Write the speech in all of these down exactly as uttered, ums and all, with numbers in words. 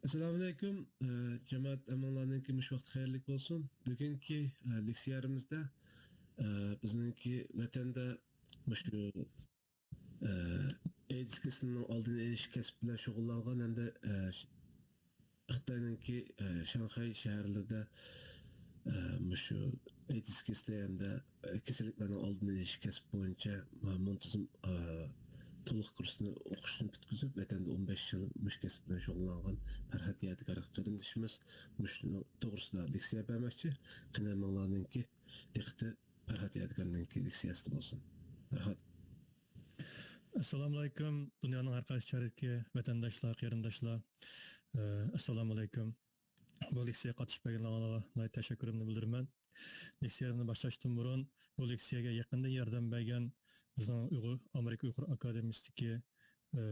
ئەسسالامۇئەلەيكۇم. ئە، جامائەت، ھەممىڭلارنىڭكى مۇشۇ ۋاقتى خەيرلىك بولسۇن. بۈگۈنكى، ئە، لېكسىيەمىزدە، ئە، بىزنىڭكى ۋەتەندە مۇشۇ، ئە، ئەيدىز كېسىلىنىڭ ئالدىنى ئېلىش كەسپى بىلەن شۇغۇللانغان ھەمدە، ئە، خىتاينىڭكى، ئە، شاڭخەي شەھەرلىرىدە، ئە، مۇشۇ ئەيدىز كېسىلى ھەمدە، ئە، كېسەللىكلەرنىڭ ئالدىنى ئېلىش كەسپى بويىچە، ئە، مۇنتىزىم، ئە، تولۇق كۇرسنى ئوقۇشنى پۈتكۈزۈپ، ۋەتەندە ئون بەش يىل مۇشۇ كەسىپ بىلەن شۇغۇللانغان پەرھات يادىكار قېرىندىشىمىز مۇشۇنىڭ توغرىسىدا لېكسىيە بەرمەكچى. قېنى، ھەممىڭلارنىڭكى دىققىتى پەرھات يادىكارنىڭكى لېكسىيەسىدە بولسۇن. پەرھات. ئەسسالامۇئەلەيكۇم، دۇنيانىڭ ھەر قايسى شەھىرىدىكى ۋەتەنداشلار، قېرىنداشلار. ئە، ئەسسالامۇئەلەيكۇم. بۇ لېكسىيەگە قاتنىشىپ بەرگەنلىرىڭلارغا ناھايىتى تەشەككۈرۈمنى بىلدۈرىمەن. لېكسىيەمنى باشلاشتىن بۇرۇن، بۇ لېكسىيەگە يېقىندىن ياردەم بەرگەن بىزنىڭ ئۇيغۇر، ئامېرىكا ئۇيغۇر ئاكادېمىيىسىدىكى، ئە،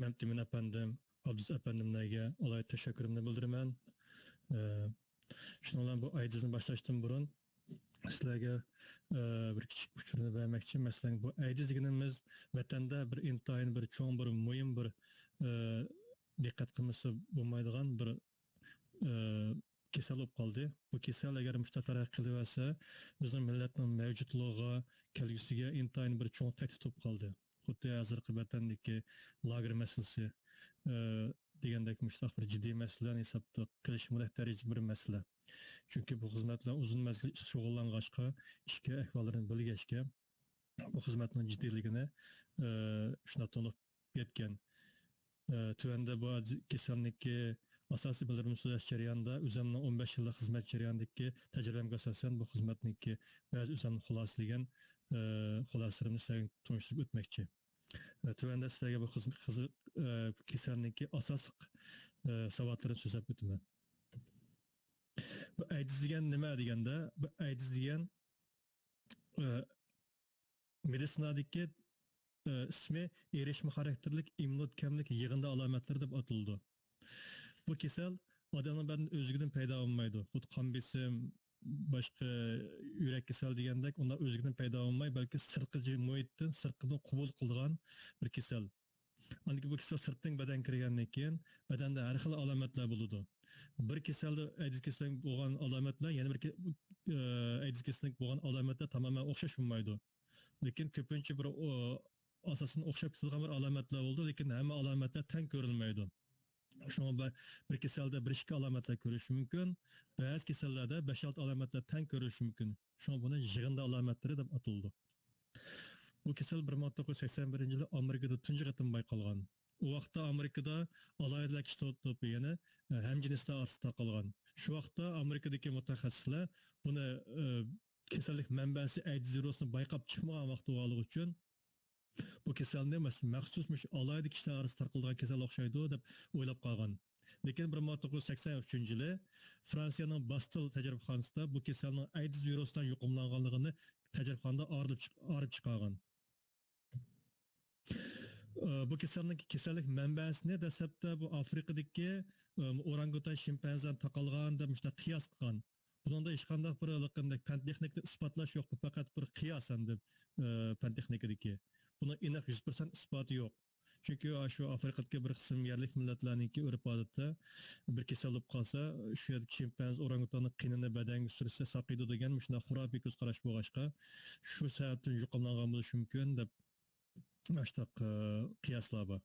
مەمتىمىن ئەپەندىم، ئابدۇز ئەپەندىملەرگە ئالاھىدە تەشەككۈرۈمنى بىلدۈرىمەن. ئە، شۇنىڭ بىلەن بۇ ئەيدىزنى باشلاشتىن بۇرۇن سىلەرگە، ئە، بىر كىچىك ئۇچۇرنى بەرمەكچى. مەسىلەن، بۇ ئەيدىز دېگىنىمىز ۋەتەندە بىر ئىنتايىن بىر چوڭ، بىر مۇھىم، بىر، ئە، دىققەت قىلمىسا بولمايدىغان بىر، ئە، كېسەل بولۇپ قالدى. بۇ كېسەل ئەگەر مۇشۇنداق تەرەققىي قىلىۋەرسە، بىزنىڭ مىللەتنىڭ مەۋجۇتلۇقىغا، كەلگۈسىگە ئىنتايىن بىر چوڭ تەھدىت بولۇپ قالدى. خۇددى ھازىرقى ۋەتەندىكى لاگېر مەسىلىسى، ئە، دېگەندەك مۇشۇنداق بىر جىددىي مەسىلىلەرنى ھېسابتا قىلىش مۇرەك دەرىجىدە بىر مەسىلە. چۈنكى بۇ خىزمەت بىلەن ئۇزۇن مەزگىل شۇغۇللانغاچقا، ئىچكى ئەھۋاللىرىنى بىلگەچكە، بۇ خىزمەتنىڭ جىددىيلىكىنى، ئە، شۇنداق تونۇپ يەتكەن. ئە، تۆۋەندە بۇ كېسەلنىڭكى ئاساسىي بىلىملىرىمنى سۆزلەش جەريانىدا، ئۆزۈمنىڭ ئون بەش يىللىق خىزمەت جەريانىدىكى تەجرىبەمگە ئاساسەن، بۇ خىزمەتنىڭكى بەزى ئۆزۈمنى خۇلاسىلىگەن، ئە، خۇلاسىلىرىمنى سىلەرگە تونۇشتۇرۇپ ئۆتمەكچى. ئە، تۆۋەندە سىلەرگە بۇ خىزم-، خىزم-، ئە، كېسەلنىڭكى ئاساسلىق، ئە، ساۋاتلىرىنى سۆزلەپ ئۆتىمەن. بۇ ئەيدىز دېگەن نېمە دېگەندە، بۇ ئەيدىز دېگەن، ئە، مېدىتسىنادىكى، ئە، ئىسمى ئېرىشمە خاراكتېرلىك ئىممۇنوت كەملىك يىغىندى ئالامەتلىرى دەپ ئاتىلىدۇ. بۇ كېسەل ئادەمنىڭ بەدىنىدە ئۆزلۈكىدىن پەيدا بولمايدۇ. خۇددى قان بېسىم، باشقا يۈرەك كېسەل دېگەندەك، ئۇنداق ئۆزلۈكىدىن پەيدا بولماي، بەلكى سىرتقى جى-، مۇھىتتىن، سىرتقىدىن قوبۇل قىلىدىغان بىر كېسەل. ئاندىن كېيىن بۇ كېسەل سىرتتىن بەدەنگە كىرگەندىن كېيىن، بەدەندە ھەر خىل ئالامەتلەر بولىدۇ. بىر كېسەلدە ئەيدىز كېسىلىگە بولغان ئالامەتلەر يەنە بىر كې-، ئە، ئەيدىز كېسىلىگە بولغان ئالامەتلەر تامامەن ئوخشاش بولمايدۇ. لېكىن كۆپىنچە بىر، ئۇ، ئاساسەن ئوخشاپ كېتىدىغان بىر ئالامەتلەر بولىدۇ، لېكىن ھەممە ئالامەتلەر تەڭ كۆرۈلمەيدۇ. شۇڭا بە-، بىر كېسەلدە بىر ئىككى ئالامەتلەر كۆرۈلۈشى مۇمكىن، بەزى كېسەللەردە بەش ئالتە ئالامەتلەر تەڭ كۆرۈلۈشى مۇمكىن. شۇڭا بۇنى يىغىندى ئالامەتلىرى دەپ ئاتىلىدۇ. بۇ كېسەل بىر مىڭ توققۇز يۈز سەكسەن بىرىنچى يىلى ئامېرىكىدا تۇنجى قېتىم بايقالغان. ئۇ ۋاقىتتا ئامېرىكىدا ئالاھىدىلەر كىشىلەر توپى، يەنى، ئە، ھەمجىنسلەر ئارىسىدا تارقالغان. شۇ ۋاقىتتا ئامېرىكىدىكى مۇتەخەسسىسلەر بۇنى، ئە، كېسەللىك مەنبەسى ئەيدىز ۋىرۇسىنى بايقاپ چىقمىغان ۋاقىت بولغانلىقى ئۈچۈن، بۇ كېسەلنى مەس-، مەخسۇس مۇشۇ ئالاھىدە كىشىلەر ئارىسىدا تارقىلىدىغان كېسەل ئوخشايدۇ دەپ ئويلاپ قالغان. لېكىن بىر مىڭ توققۇز يۈز سەكسەن ئۈچىنچى يىلى فرانسىيەنىڭ باستىل تەجرىبىخانىسىدا بۇ كېسەلنىڭ ئەيدىز ۋىرۇسى بىلەن يۇقۇملانغانلىقىنى تەجرىبىخانىدا ئارىلىپ چىق-، ئارىپ چىقارغان. ئى، بۇ كېسەلنىڭ كېسەللىك مەنبەسىنى دەسلەپتە بۇ ئافرىقىدىكى، ئى، ئورانگۇتان شىمپەنزىدىن تاقالغان دەپ مۇشۇنداق قىياس قىلغان. بۇنىڭدا ھېچقانداق بىر ھېلىقىندەك پەن تېخنىكىنى ئىسپاتلاش يوق، بۇ پەقەت بىر قىياس ئەمدى، ئى، پەن تېخنىكىدىكى. بۇنىڭ ئېنىق يۈز پىرسەنت ئىسپاتى يوق. چۈنكى شۇ ئافرىقىدىكى بىر قىسىم يەرلىك مىللەتلەرنىڭكى ئۆرپ-ئادىتى، بىر كېسەل بولۇپ قالسا، شۇ يەردىكى شىمپەنزە ئورانگۇتاننىڭ قېنىنى بەدەنگە سۈرسە ساقىيىدۇ دېگەن مۇشۇنداق خۇراپىي كۆز قاراش بولغاچقا، شۇ سەۋەبتىن يۇقۇملانغان بولۇشى مۇمكىن دەپ، ئاشتاق، ئى، قىياسلار بار.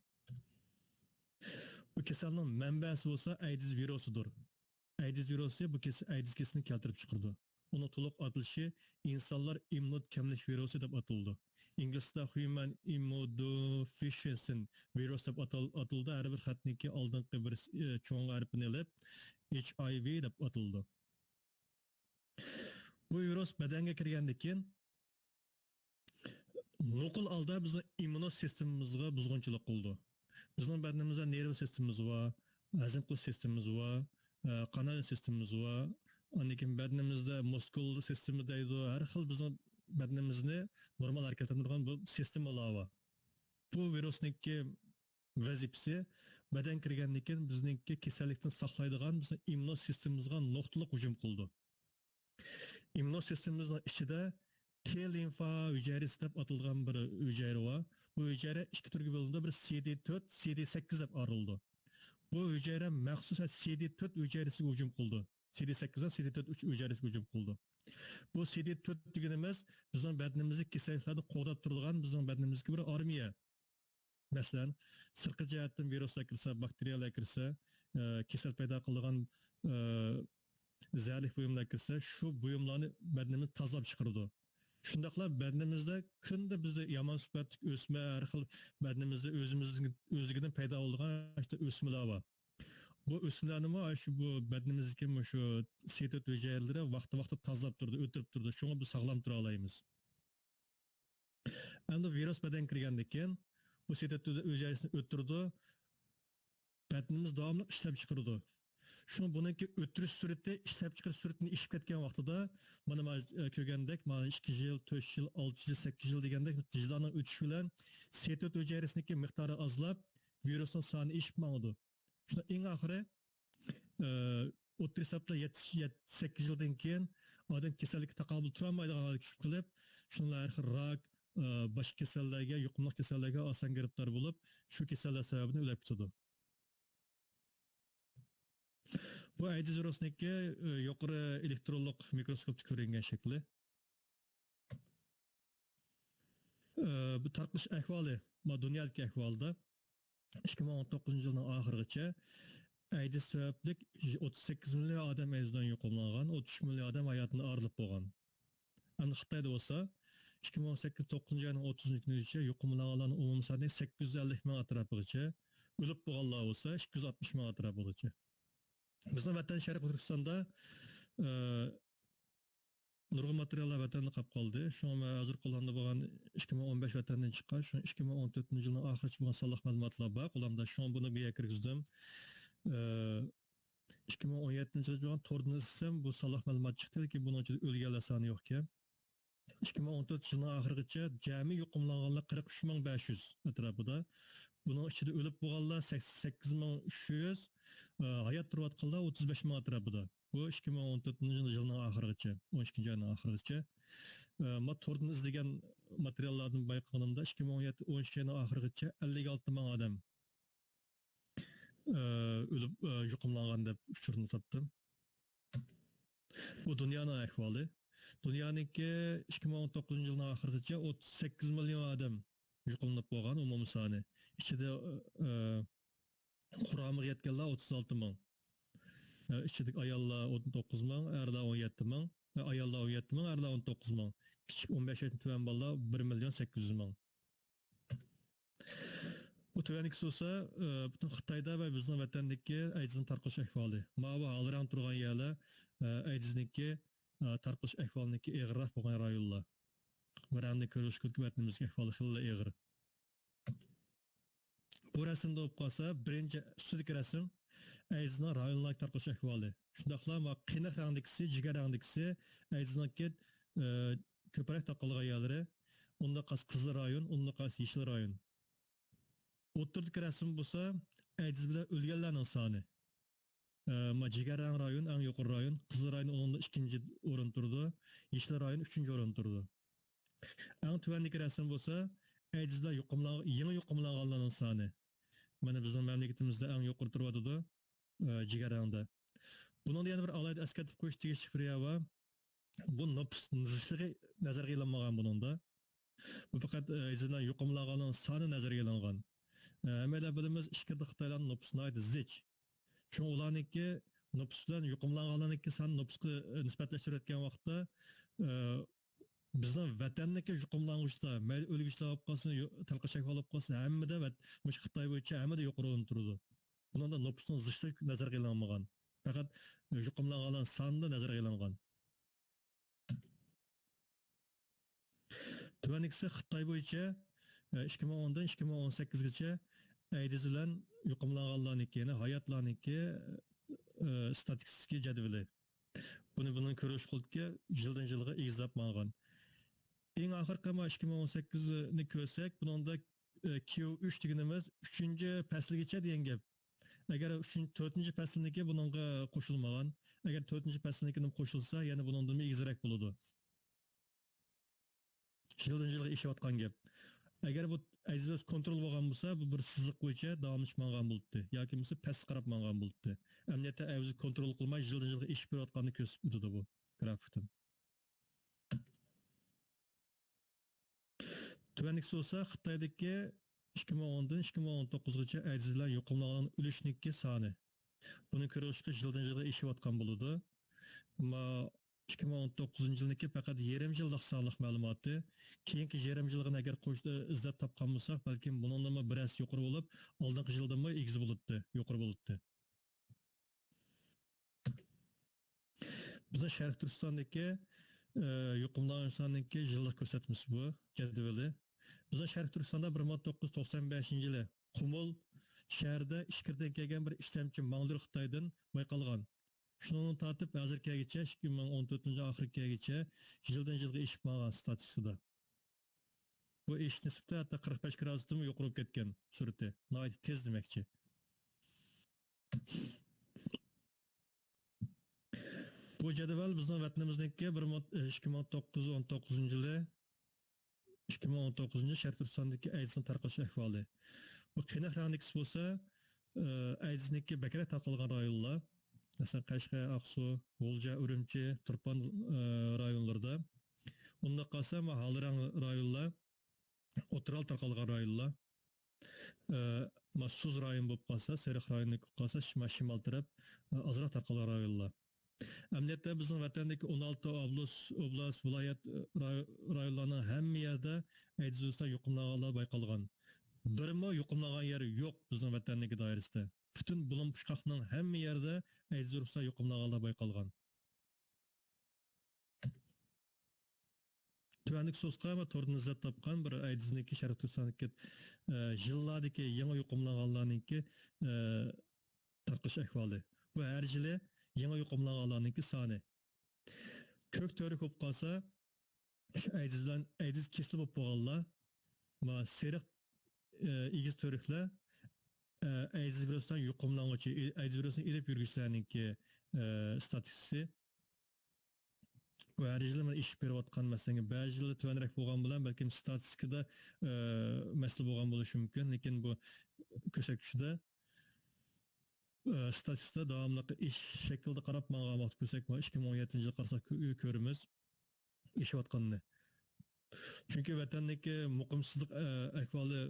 بۇ كېسەلنىڭ مەنبەسى بولسا ئەيدىز ۋىرۇسىدۇر. ئەيدىز ۋىرۇسى بۇ كېسە-، ئەيدىز كېسىلىنى كەلتۈرۈپ چىقىرىدۇ. ئۇنىڭ تولۇق ئاتىلىشى ئىنسانلار ئىممۇنوت كەملىك ۋىرۇسى دەپ ئاتىلىدۇ. ئىنگلىزچىدا human immunodeficiency virus دەپ ئاتال-، ئاتىلىدۇ. ھەر بىر خەتنىڭكى ئالدىنقى بىر، ئى، چوڭ ھەرپىنى ئېلىپ، ھېچ ئاي ۋى دەپ ئاتىلىدۇ. بۇ ۋىرۇس بەدەنگە كىرگەندىن كېيىن، نوقۇل ھالدا بىزنىڭ ئىممۇنو سىستېمىمىزغا بۇزغۇنچىلىق قىلىدۇ. بىزنىڭ بەدىنىمىزدە نېرۋا سىستېمىمىز بار، ھەزىم قىلىش سىستېمىمىز بار، ئە، قانائەت سىستېمىمىز بار. ئاندىن كېيىن بەدىنىمىزدە مۇسكۇل سىستېما دەيدۇ. ھەر خىل بىزنىڭ بەدىنىمىزنى نورمال ھەرىكەتلەندۈرىدىغان بۇ سىستېمىلار بار. بۇ ۋىرۇسنىڭكى ۋەزىپىسى، بەدەنگە كىرگەندىن كېيىن بىزنىڭكى كېسەللىكتىن ساقلايدىغان بىزنىڭ ئىممۇن سىستېمىمىزغا نۇقتىلىق ھۇجۇم قىلىدۇ. ئىممۇن سىستېمىمىزنىڭ ئىچىدە تى لىمفا ھۈجەيرىسى دەپ ئاتىلىدىغان بىر ھۈجەيرە بار. بۇ ھۈجەيرە ئىككى تۈرگە بۆلۈنىدۇ. بىرى سى دى تۆت، سى دى سەككىز دەپ ئايرىلىدۇ. بۇ ھۈجەيرە مەخسۇس سىدى تۆت ھۈجەيرىسىگە ھۇجۇم قىلىدۇ. سىدى سەككىز ۋە سىدى تۆت ھۈجەيرىسىگە ھۇجۇم قىلىدۇ. بۇ سىدى تۆت دېگىنىمىز بىزنىڭ بەدىنىمىزدىكى كېسەللىكلەرنى قوغداپ تۇرىدىغان بىزنىڭ بەدىنىمىزدىكى بىر ئارمىيە. مەسىلەن، سىرتقى جەھەتتىن ۋىرۇسلار كىرسە، باكتېرىيەلەر كىرسە، ئە، كېسەل پەيدا قىلىدىغان، ئە، زەھەرلىك بۇيۇملار كىرسە، شۇ بۇيۇملارنى بەدىنىمىز تازىلاپ چىقىرىدۇ. شۇنداقلا بەدىنىمىزدە كۈندە بىزدە يامان سۈپەتلىك ئۆسمە، ھەر خىل بەدىنىمىزدە ئۆزىمىزنىڭ ئۆزلۈكىدىن پەيدا بولىدىغان ئىشتە ئۆسمىلەر بار. بۇ ئۆسمىلەرنىمۇ شۇ بۇ بەدىنىمىزدىكى مۇشۇ سىدى تۆت ھۈجەيرىلىرى ۋاقتى-ۋاقتىدا تازىلاپ تۇرىدۇ، ئۆلتۈرۈپ تۇرىدۇ. شۇڭا بىز ساغلام تۇرالايمىز. ئەمدى ۋىرۇس بەدەنگە كىرگەندىن كېيىن بۇ سىدى تۆت ھۈجەيرىسىنى ئۆلتۈرىدۇ. بەدىنىمىز داۋاملىق ئىشلەپ چىقىرىدۇ. شۇڭا بۇنىڭكى ئۆلتۈرۈش سۈرئىتى، ئىشلەپ چىقىرىش سۈرئىتىنى ئېشىپ كەتكەن ۋاقتىدا، مانا، مانا، ئە، كۆرگەندەك، مانا، ئىككى يىل، تۆت يىل، ئالتە يىل، سەككىز يىل دېگەندەك يىللارنىڭ ئۆتۈشى بىلەن سىدى تۆت ھۈجەيرىسىنىڭكى مىقدارى ئازلاپ، ۋىرۇسنىڭ سانى ئېشىپ ماڭىدۇ. شۇنىڭ ئەڭ ئاخىرى، ئە، ئوتتۇرا ھېسابتا يەتتە، يەتتە، سەككىز يىلدىن كېيىن ئادەم كېسەللىككە تاقابىل تۇرالمايدىغان ھالەتكە چۈشۈپ قېلىپ، شۇنىڭ ھەر خىل راك، ئە، باشقا كېسەللەرگە، يۇقۇملۇق كېسەللەرگە ئاسان گىرىپتار بولۇپ، شۇ كېسەللەر سەۋەبىدىن ئۆلۈپ كېتىدۇ. بۇ ئەيدىز ۋىرۇسنىڭكى، ئە، يۇقىرى ئېلېكترونلۇق مىكروسكوپتا كۆرۈنگەن شەكلى. ئە، بۇ تارقىلىش ئەھۋالى، ما دۇنيادىكى ئەھۋالدا ئىككى مىڭ ئون توققۇزىنچى يىلنىڭ ئاخىرىغىچە ئەيدىز سەۋەبلىك ئوتتۇز سەككىز مىليون ئادەم ئەيدىز بىلەن يۇقۇملانغان، ئوتتۇز ئۈچ مىليون ئادەم ھاياتىنى ئايرىلىپ بولغان. ئەمدى خىتايدا بولسا، ئىككى مىڭ ئون سەككىز توققۇزىنچى ئاينىڭ ئوتتۇزىنچى كۈنىگىچە يۇقۇملانغانلارنىڭ ئومۇمىي سانى سەككىز يۈز ئەللىك مىڭ ئەتراپىغىچە، ئۆلۈپ بولغانلار بولسا ئىككى يۈز ئاتمىش مىڭ ئەتراپىغىچە. بىزنىڭ ۋەتەن شەرقىي تۈركىستاندا، ئە، نۇرغۇن ماتېرىياللار ۋەتەندە قاپ قالدى. شۇڭا مەن ھازىر قولۇمدا بولغان ئىككى مىڭ ئون بەش ۋەتەندىن چىققان، شۇ ئىككى مىڭ ئون تۆتىنچى يىلنىڭ ئاخىرىچە بولغان سانلىق مەلۇماتلار بار قولۇمدا. شۇڭا بۇنى بۇ يەرگە كىرگۈزدۈم. ئە، ئىككى مىڭ ئون يەتتىنچى يىلى بولغان توردىن ئىزدىسەم، بۇ سانلىق مەلۇمات چىقتى، لېكىن بۇنىڭ ئىچىدە ئۆلگەنلەر سانى يوقكەن. ئىككى مىڭ ئون تۆتىنچى يىلنىڭ ئاخىرىغىچە جەمئىي يۇقۇملانغانلار قىرىق ئۈچ مىڭ بەش يۈز ئەتراپىدا. بۇنىڭ ئىچىدە ئۆلۈپ بولغانلار سەكسەن سەككىز مىڭ ئۈچ يۈز، ئە، ھايات تۇرۇۋاتقانلار ئوتتۇز بەش مىڭ ئەتراپىدا. بۇ ئىككى مىڭ ئون تۆتىنچى يىلنىڭ ئاخىرىغىچە، ئون ئىككىنچى ئاينىڭ ئاخىرىغىچە. ئە، ما توردىن ئىزدىگەن ماتېرىياللاردىن بايقىغىنىمدا، ئىككى مىڭ ئون يەتتە، ئون ئۈچىنچى ئاينىڭ ئاخىرىغىچە ئەللىك ئالتە مىڭ ئادەم، ئە، ئۆلۈپ، ئە، يۇقۇملانغان دەپ ئۇچۇرنى تاپتىم. بۇ دۇنيانىڭ ئەھۋالى. دۇنيانىڭكى ئىككى مىڭ ئون توققۇزىنچى يىلنىڭ ئاخىرىغىچە ئوتتۇز سەككىز مىليون ئادەم يۇقۇملىنىپ بولغان ئومۇمىي سانى. ئىچىدە، ئە، قۇرامىغا يەتكەنلەر ئوتتۇز ئالتە مىڭ. ئە، ئىچىدىكى ئاياللار ئون توققۇز مىڭ، ئەرلەر ئون يەتتە مىڭ. ئە، ئاياللار ئون يەتتە مىڭ، ئەرلەر ئون توققۇز مىڭ. كىچىك ئون بەش ياشتىن تۆۋەن بالىلار بىر مىليون سەككىز يۈز مىڭ. بۇ تۆۋەندىكىسى بولسا، ئە، پۈتۈن خىتايدا ۋە بىزنىڭ ۋەتەندىكى ئەيدىزنىڭ تارقىلىش ئەھۋالى. ماۋۇ ھال رەڭ تۇرغان يەرلەر، ئە، ئەيدىزنىڭكى، ئە، تارقىلىش ئەھۋالىنىڭكى ئېغىرراق بولغان رايونلار. بۇ رەڭدىن كۆرۈشكىلى ۋەتىنىمىزدىكى ئەھۋالى خېلىلا ئېغىر. بۇ رەسىمدە بولۇپ قالسا، بىرىنچى ئۈستىدىكى رەسىم ئەيدىزنىڭ رايونلارغا تارقىلىش ئەھۋالى. شۇنداقلا ما قېنىق رەڭدىكىسى، جىگەر رەڭدىكىسى ئەيدىزنىڭكى، ئە، كۆپرەك تارقالغان يەرلىرى. ئۇنداق قالسا قىزىل رايون، ئۇنداق قالسا يېشىل رايون. ئوتتۇرىدىكى رەسىم بولسا ئەيدىز بىلەن ئۆلگەنلەرنىڭ سانى. ئە، ما جىگەر رەڭ رايون ئەڭ يۇقىرى رايون، قىزىل رايون ئۇنىڭدا ئىككىنچى ئورۇندا تۇرىدۇ، يېشىل رايون ئۈچىنچى ئورۇندا تۇرىدۇ. ئەڭ تۆۋەندىكى رەسىم بولسا ئەيدىز بىلەن يۇقۇملان-، يېڭى يۇقۇملانغانلارنىڭ سانى. مانا بىزنىڭ مەملىكىتىمىزدە ئەڭ يۇقىرى تۇرۇۋاتىدۇ، ئە، جىگەر رەڭدە. بۇنىڭدا يەنە بىر ئالاھىدە ئەسكەرتىپ قويۇش تېگىشلىك بىر يەر بار. بۇ نوپۇس زىچلىقى نەزەرگە ئېلىنمىغان بۇنىڭدا. بۇ پەقەت، ئە، ئەيدىز بىلەن يۇقۇملانغانلارنىڭ سانى نەزەرگە ئېلىنغان. ئە، ھەممەيلەن بىلىمىز، ئىچكىرىدە خىتايلارنىڭ نوپۇسى ناھايىتى زىچ. شۇڭا ئۇلارنىڭكى نوپۇس بىلەن يۇقۇملانغانلارنىڭكى سانى نوپۇسقا، ئە، نىسبەتلەشتۈرۈۋەتكەن ۋاقىتتا، ئە، بىزنىڭ ۋەتەندىكى يۇقۇملانغۇچىلار، مەيلى ئۆلگۈچىلەر بولۇپ قالسۇن، يو-، تارقىلىش ئەھۋالى بولۇپ قالسۇن، ھەممىدە ۋەت-، مۇشۇ خىتاي بويىچە ھەممىدە يۇقىرى ئورۇندا تۇرىدۇ. بۇنىڭدا نوپۇسنىڭ زىچلىقى نەزەرگە ئېلىنمىغان. پەقەت يۇقۇملانغانلارنىڭ سانىدا نەزەرگە ئېلىنغان. تۆۋەندىكىسى خىتاي بويىچە، ئە، ئىككى مىڭ ئوندىن ئىككى مىڭ ئون سەككىزگىچە ئەيدىز بىلەن يۇقۇملانغانلارنىڭكى، يەنى ھاياتلارنىڭكى، ئە، ئىستاتىستىكا جەدۋىلى. بۇنى، بۇنى كۆرۈش قىلدىكى، يىلدىن يىلغا ئېگىزلەپ ماڭغان. ئەڭ ئاخىرقى ما ئىككى مىڭ ئون سەككىزنى كۆرسەك، بۇنىڭدا، ئە، كيۇ ئۈچ دېگىنىمىز ئۈچىنچى پەسىلگىچە دېگەن گەپ. ئەگەر ئۈچىنچى، تۆتىنچى پەسىلنىكى بۇنىڭغا قوشۇلمىغان. ئەگەر تۆتىنچى پەسىلنىكىنى قوشۇلسا، يەنە بۇنىڭدىنمۇ ئېگىزرەك بولىدۇ. يىلدىن يىلغا ئېشىۋاتقان گەپ. ئەگەر بۇ ئەيدىز ۋىرۇس كونترول بولغان بولسا، بۇ بىر سىزىق بويىچە داۋاملىشىپ ماڭغان بولاتتى. ياكى بولمىسا پەسكە قاراپ ماڭغان بولاتتى. ئەمەلىيەتتە ئەيدىز كونترول قىلماي يىلدىن يىلغا ئېشىپ بېرىۋاتقاننى كۆرسىتىپ ئۆتىدۇ بۇ گرافىكتىن. تۆۋەندىكىسى بولسا خىتايدىكى ئىككى مىڭ ئوندىن ئىككى مىڭ ئون توققۇزغىچە ئەيدىز بىلەن يۇقۇملانغان ئۆلۈشنىڭكى سانى. بۇنى كۆرۈۋېلىشقا يىلدىن يىلغا ئېشىۋاتقان بولىدۇ. ئەمما ئىككى مىڭ ئون توققۇزىنچى يىلنىڭكى پەقەت يېرىم يىللىق سانلىق مەلۇماتى. كېيىنكى يېرىم يىلغىنى ئەگەر قوش-، ئىزدەپ تاپقان بولساق، بەلكىم بۇنىڭدىنمۇ بىر ھەسسە يۇقىرى بولۇپ، ئالدىنقى يىلدىنمۇ ئېگىز بولاتتى، يۇقىرى بولاتتى. بىزنىڭ شەرقىي تۈركىستاندىكى، ئە، يۇقۇملانغان ئىنساننىڭكى يىللىق كۆرسەتمىسى بۇ، جەدۋىلى. بىزنىڭ شەرقىي تۈركىستاندا بىر مىڭ توققۇز يۈز توقسان بەشىنچى يىلى قۇمۇل شەھىرىدە ئىچكىرىدىن كەلگەن بىر ئىشلەمچى ماڭدۇر خىتايدىن بايقالغان. شۇنىڭدىن تارتىپ ھازىرغىچە، ئىككى مىڭ ئون تۆتىنچى يىل ئاخىرىغىچە يىلدىن يىلغا ئېشىپ ماڭغان ستاتىستىكىدا. بۇ ئېشىش نىسبىتى ھەتتا قىرىق بەش گرادۇستىنمۇ يۇقىرى بولۇپ كەتكەن سۈرئىتى. ناھايىتى تېز دېمەكچى. بۇ جەدۋەل بىزنىڭ ۋەتىنىمىزنىڭكى بىر مىڭ، ئىككى مىڭ توققۇز يۈز ئون توققۇزىنچى يىلى، ئىككى مىڭ ئون توققۇزىنچى يىل شەرقىي تۈركىستاندىكى ئەيدىزنىڭ تارقىلىش ئەھۋالى. بۇ قېنىق رەڭدىكىسى بولسا، ئە، ئەيدىزنىڭكى بەكرەك تارقالغان رايونلار. مەسىلەن، قەشقەر، ئاقسۇ، غۇلجا، ئۈرۈمچى، تۇرپان، ئە، رايونلىرىدا. ئۇنداق قالسا، مانا، ھال رەڭ رايونلار، ئوتتۇرا ھال تارقالغان رايونلار. ئە، مانا، سۇس رايون بولۇپ قالسا، سېرىق رايون بولۇپ قالسا، شىما-، شىمال تەرەپ، ئە، ئازراق تارقالغان رايونلار. ئەمەلىيەتتە بىزنىڭ ۋەتەندىكى ئون ئالتە ئوبلاس-، ئوبلاست، ۋىلايەت، راي-، رايونلارنىڭ ھەممە يەردە ئەيدىز ۋىرۇسىغا يۇقۇملانغانلار بايقالغان. بىرمۇ يۇقۇملانغان يەر يوق بىزنىڭ ۋەتەننىڭكى دائىرىسىدە. پۈتۈن بۇلۇڭ پۇچقاقنىڭ ھەممە يەردە ئەيدىز ۋىرۇسىغا يۇقۇملانغانلار بايقالغان. تۆۋەندىكى سوسقا ۋە توردىن ئىزدەپ تاپقان بىر ئەيدىزنىڭكى شەرقىي تۈركىستاندىكى، ئە، يىللاردىكى يېڭى يۇقۇملانغانلارنىڭكى، ئە، تارقىلىش ئەھۋالى. بۇ ھەر يىلى يېڭى يۇقۇملانغانلارنىڭكى سانى. كۆك تۆرۈك بولۇپ قالسا، شۇ ئەيدىز بىلەن، ئەيدىز كېسىلى بولۇپ بولغانلار، ما سېرىق، ئە، ئېگىز تۆرۈكلەر، ئە، ئەيدىز ۋىرۇسىدىن يۇقۇملانغۇچى، ئەيدىز ۋىرۇسىنى ئېلىپ يۈرگۈچىلەرنىڭكى، ئە، ستاتىستىكىسى. بۇ ھەر يىلى مانا ئېشىپ بېرىۋاتقان مەسىلە. بەزى يىلى تۆۋەنرەك بولغان بىلەن بەلكىم ستاتىستىكىدا، ئە، مەسىلە بولغان بولۇشى مۇمكىن، لېكىن بۇ كۆرسەتكۈچىدە، ئە، ستاتىستىكىدا داۋاملىق ئېشىش شەكلىدە قاراپ ماڭغان ۋاقىت كۆرسەك، مانا ئىككى مىڭ ئون يەتتىنچى يىلى قارىساق كۆ-، كۆرىمىز ئېشىۋاتقىنىنى. چۈنكى ۋەتەندىكى مۇقىمسىزلىق، ئە، ئەھۋالى،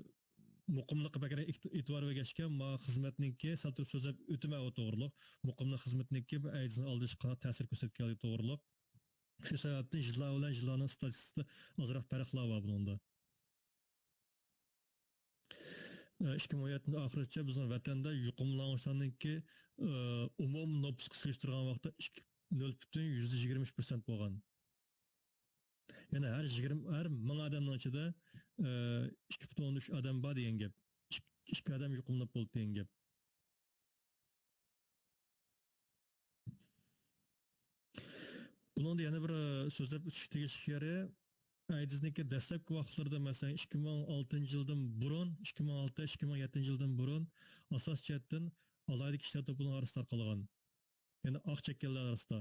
مۇقىملىققا بەكرەك ئېتىبار بەرگەچكە، ما خىزمەتنىڭكى سەل تۇرۇپ سۆزلەپ ئۆتىمەن ئۇ توغرۇلۇق. مۇقىملىق خىزمىتىنىڭكى بۇ ئەيدىزنى ئالدىنىش قانداق تەسىر كۆرسەتكەنلىكى توغرۇلۇق. شۇ سەۋەبتىن يىللار بىلەن يىللارنىڭ ستاتىستىكىسىدا ئازراق پەرقلەر بار بۇنىڭدا. ئىككى مىڭ ئون يەتتىنچى ئاخىرىچە بىزنىڭ ۋەتەندە يۇقۇملانغۇچىلارنىڭكى، ئە، ئومۇمىي نوپۇسقا سېلىشتۇرغان ۋاقىتتا ئىككى، نۆل پۈتۈن يۈزدە يىگىرمە ئۈچ پىرسەنت بولغان. يەنى ھەر يىگىرمە، ھەر مىڭ ئادەمنىڭ ئىچىدە، ئە، ئىككى پۈتۈن ئوندىن ئۈچ ئادەم بار دېگەن گەپ. ئىك-، ئىككى ئادەم يۇقۇملىنىپ بولدى دېگەن گەپ. بۇنىڭدا يەنە بىر، ئە، سۆزلەپ ئۆتۈش تېگىشلىك يېرى، ئەيدىزنىڭكى دەسلەپكى ۋاقىتلىرىدا، مەسىلەن، ئىككى مىڭ ئالتىنچى يىلدىن بۇرۇن، ئىككى مىڭ ئالتە، ئىككى مىڭ يەتتىنچى يىلدىن بۇرۇن ئاساسىي جەھەتتىن ئالاھىدە كىشىلەر توپىنىڭ ئارىسىدا تارقالغان. يەنى ئاق چەككەنلەر ئارىسىدا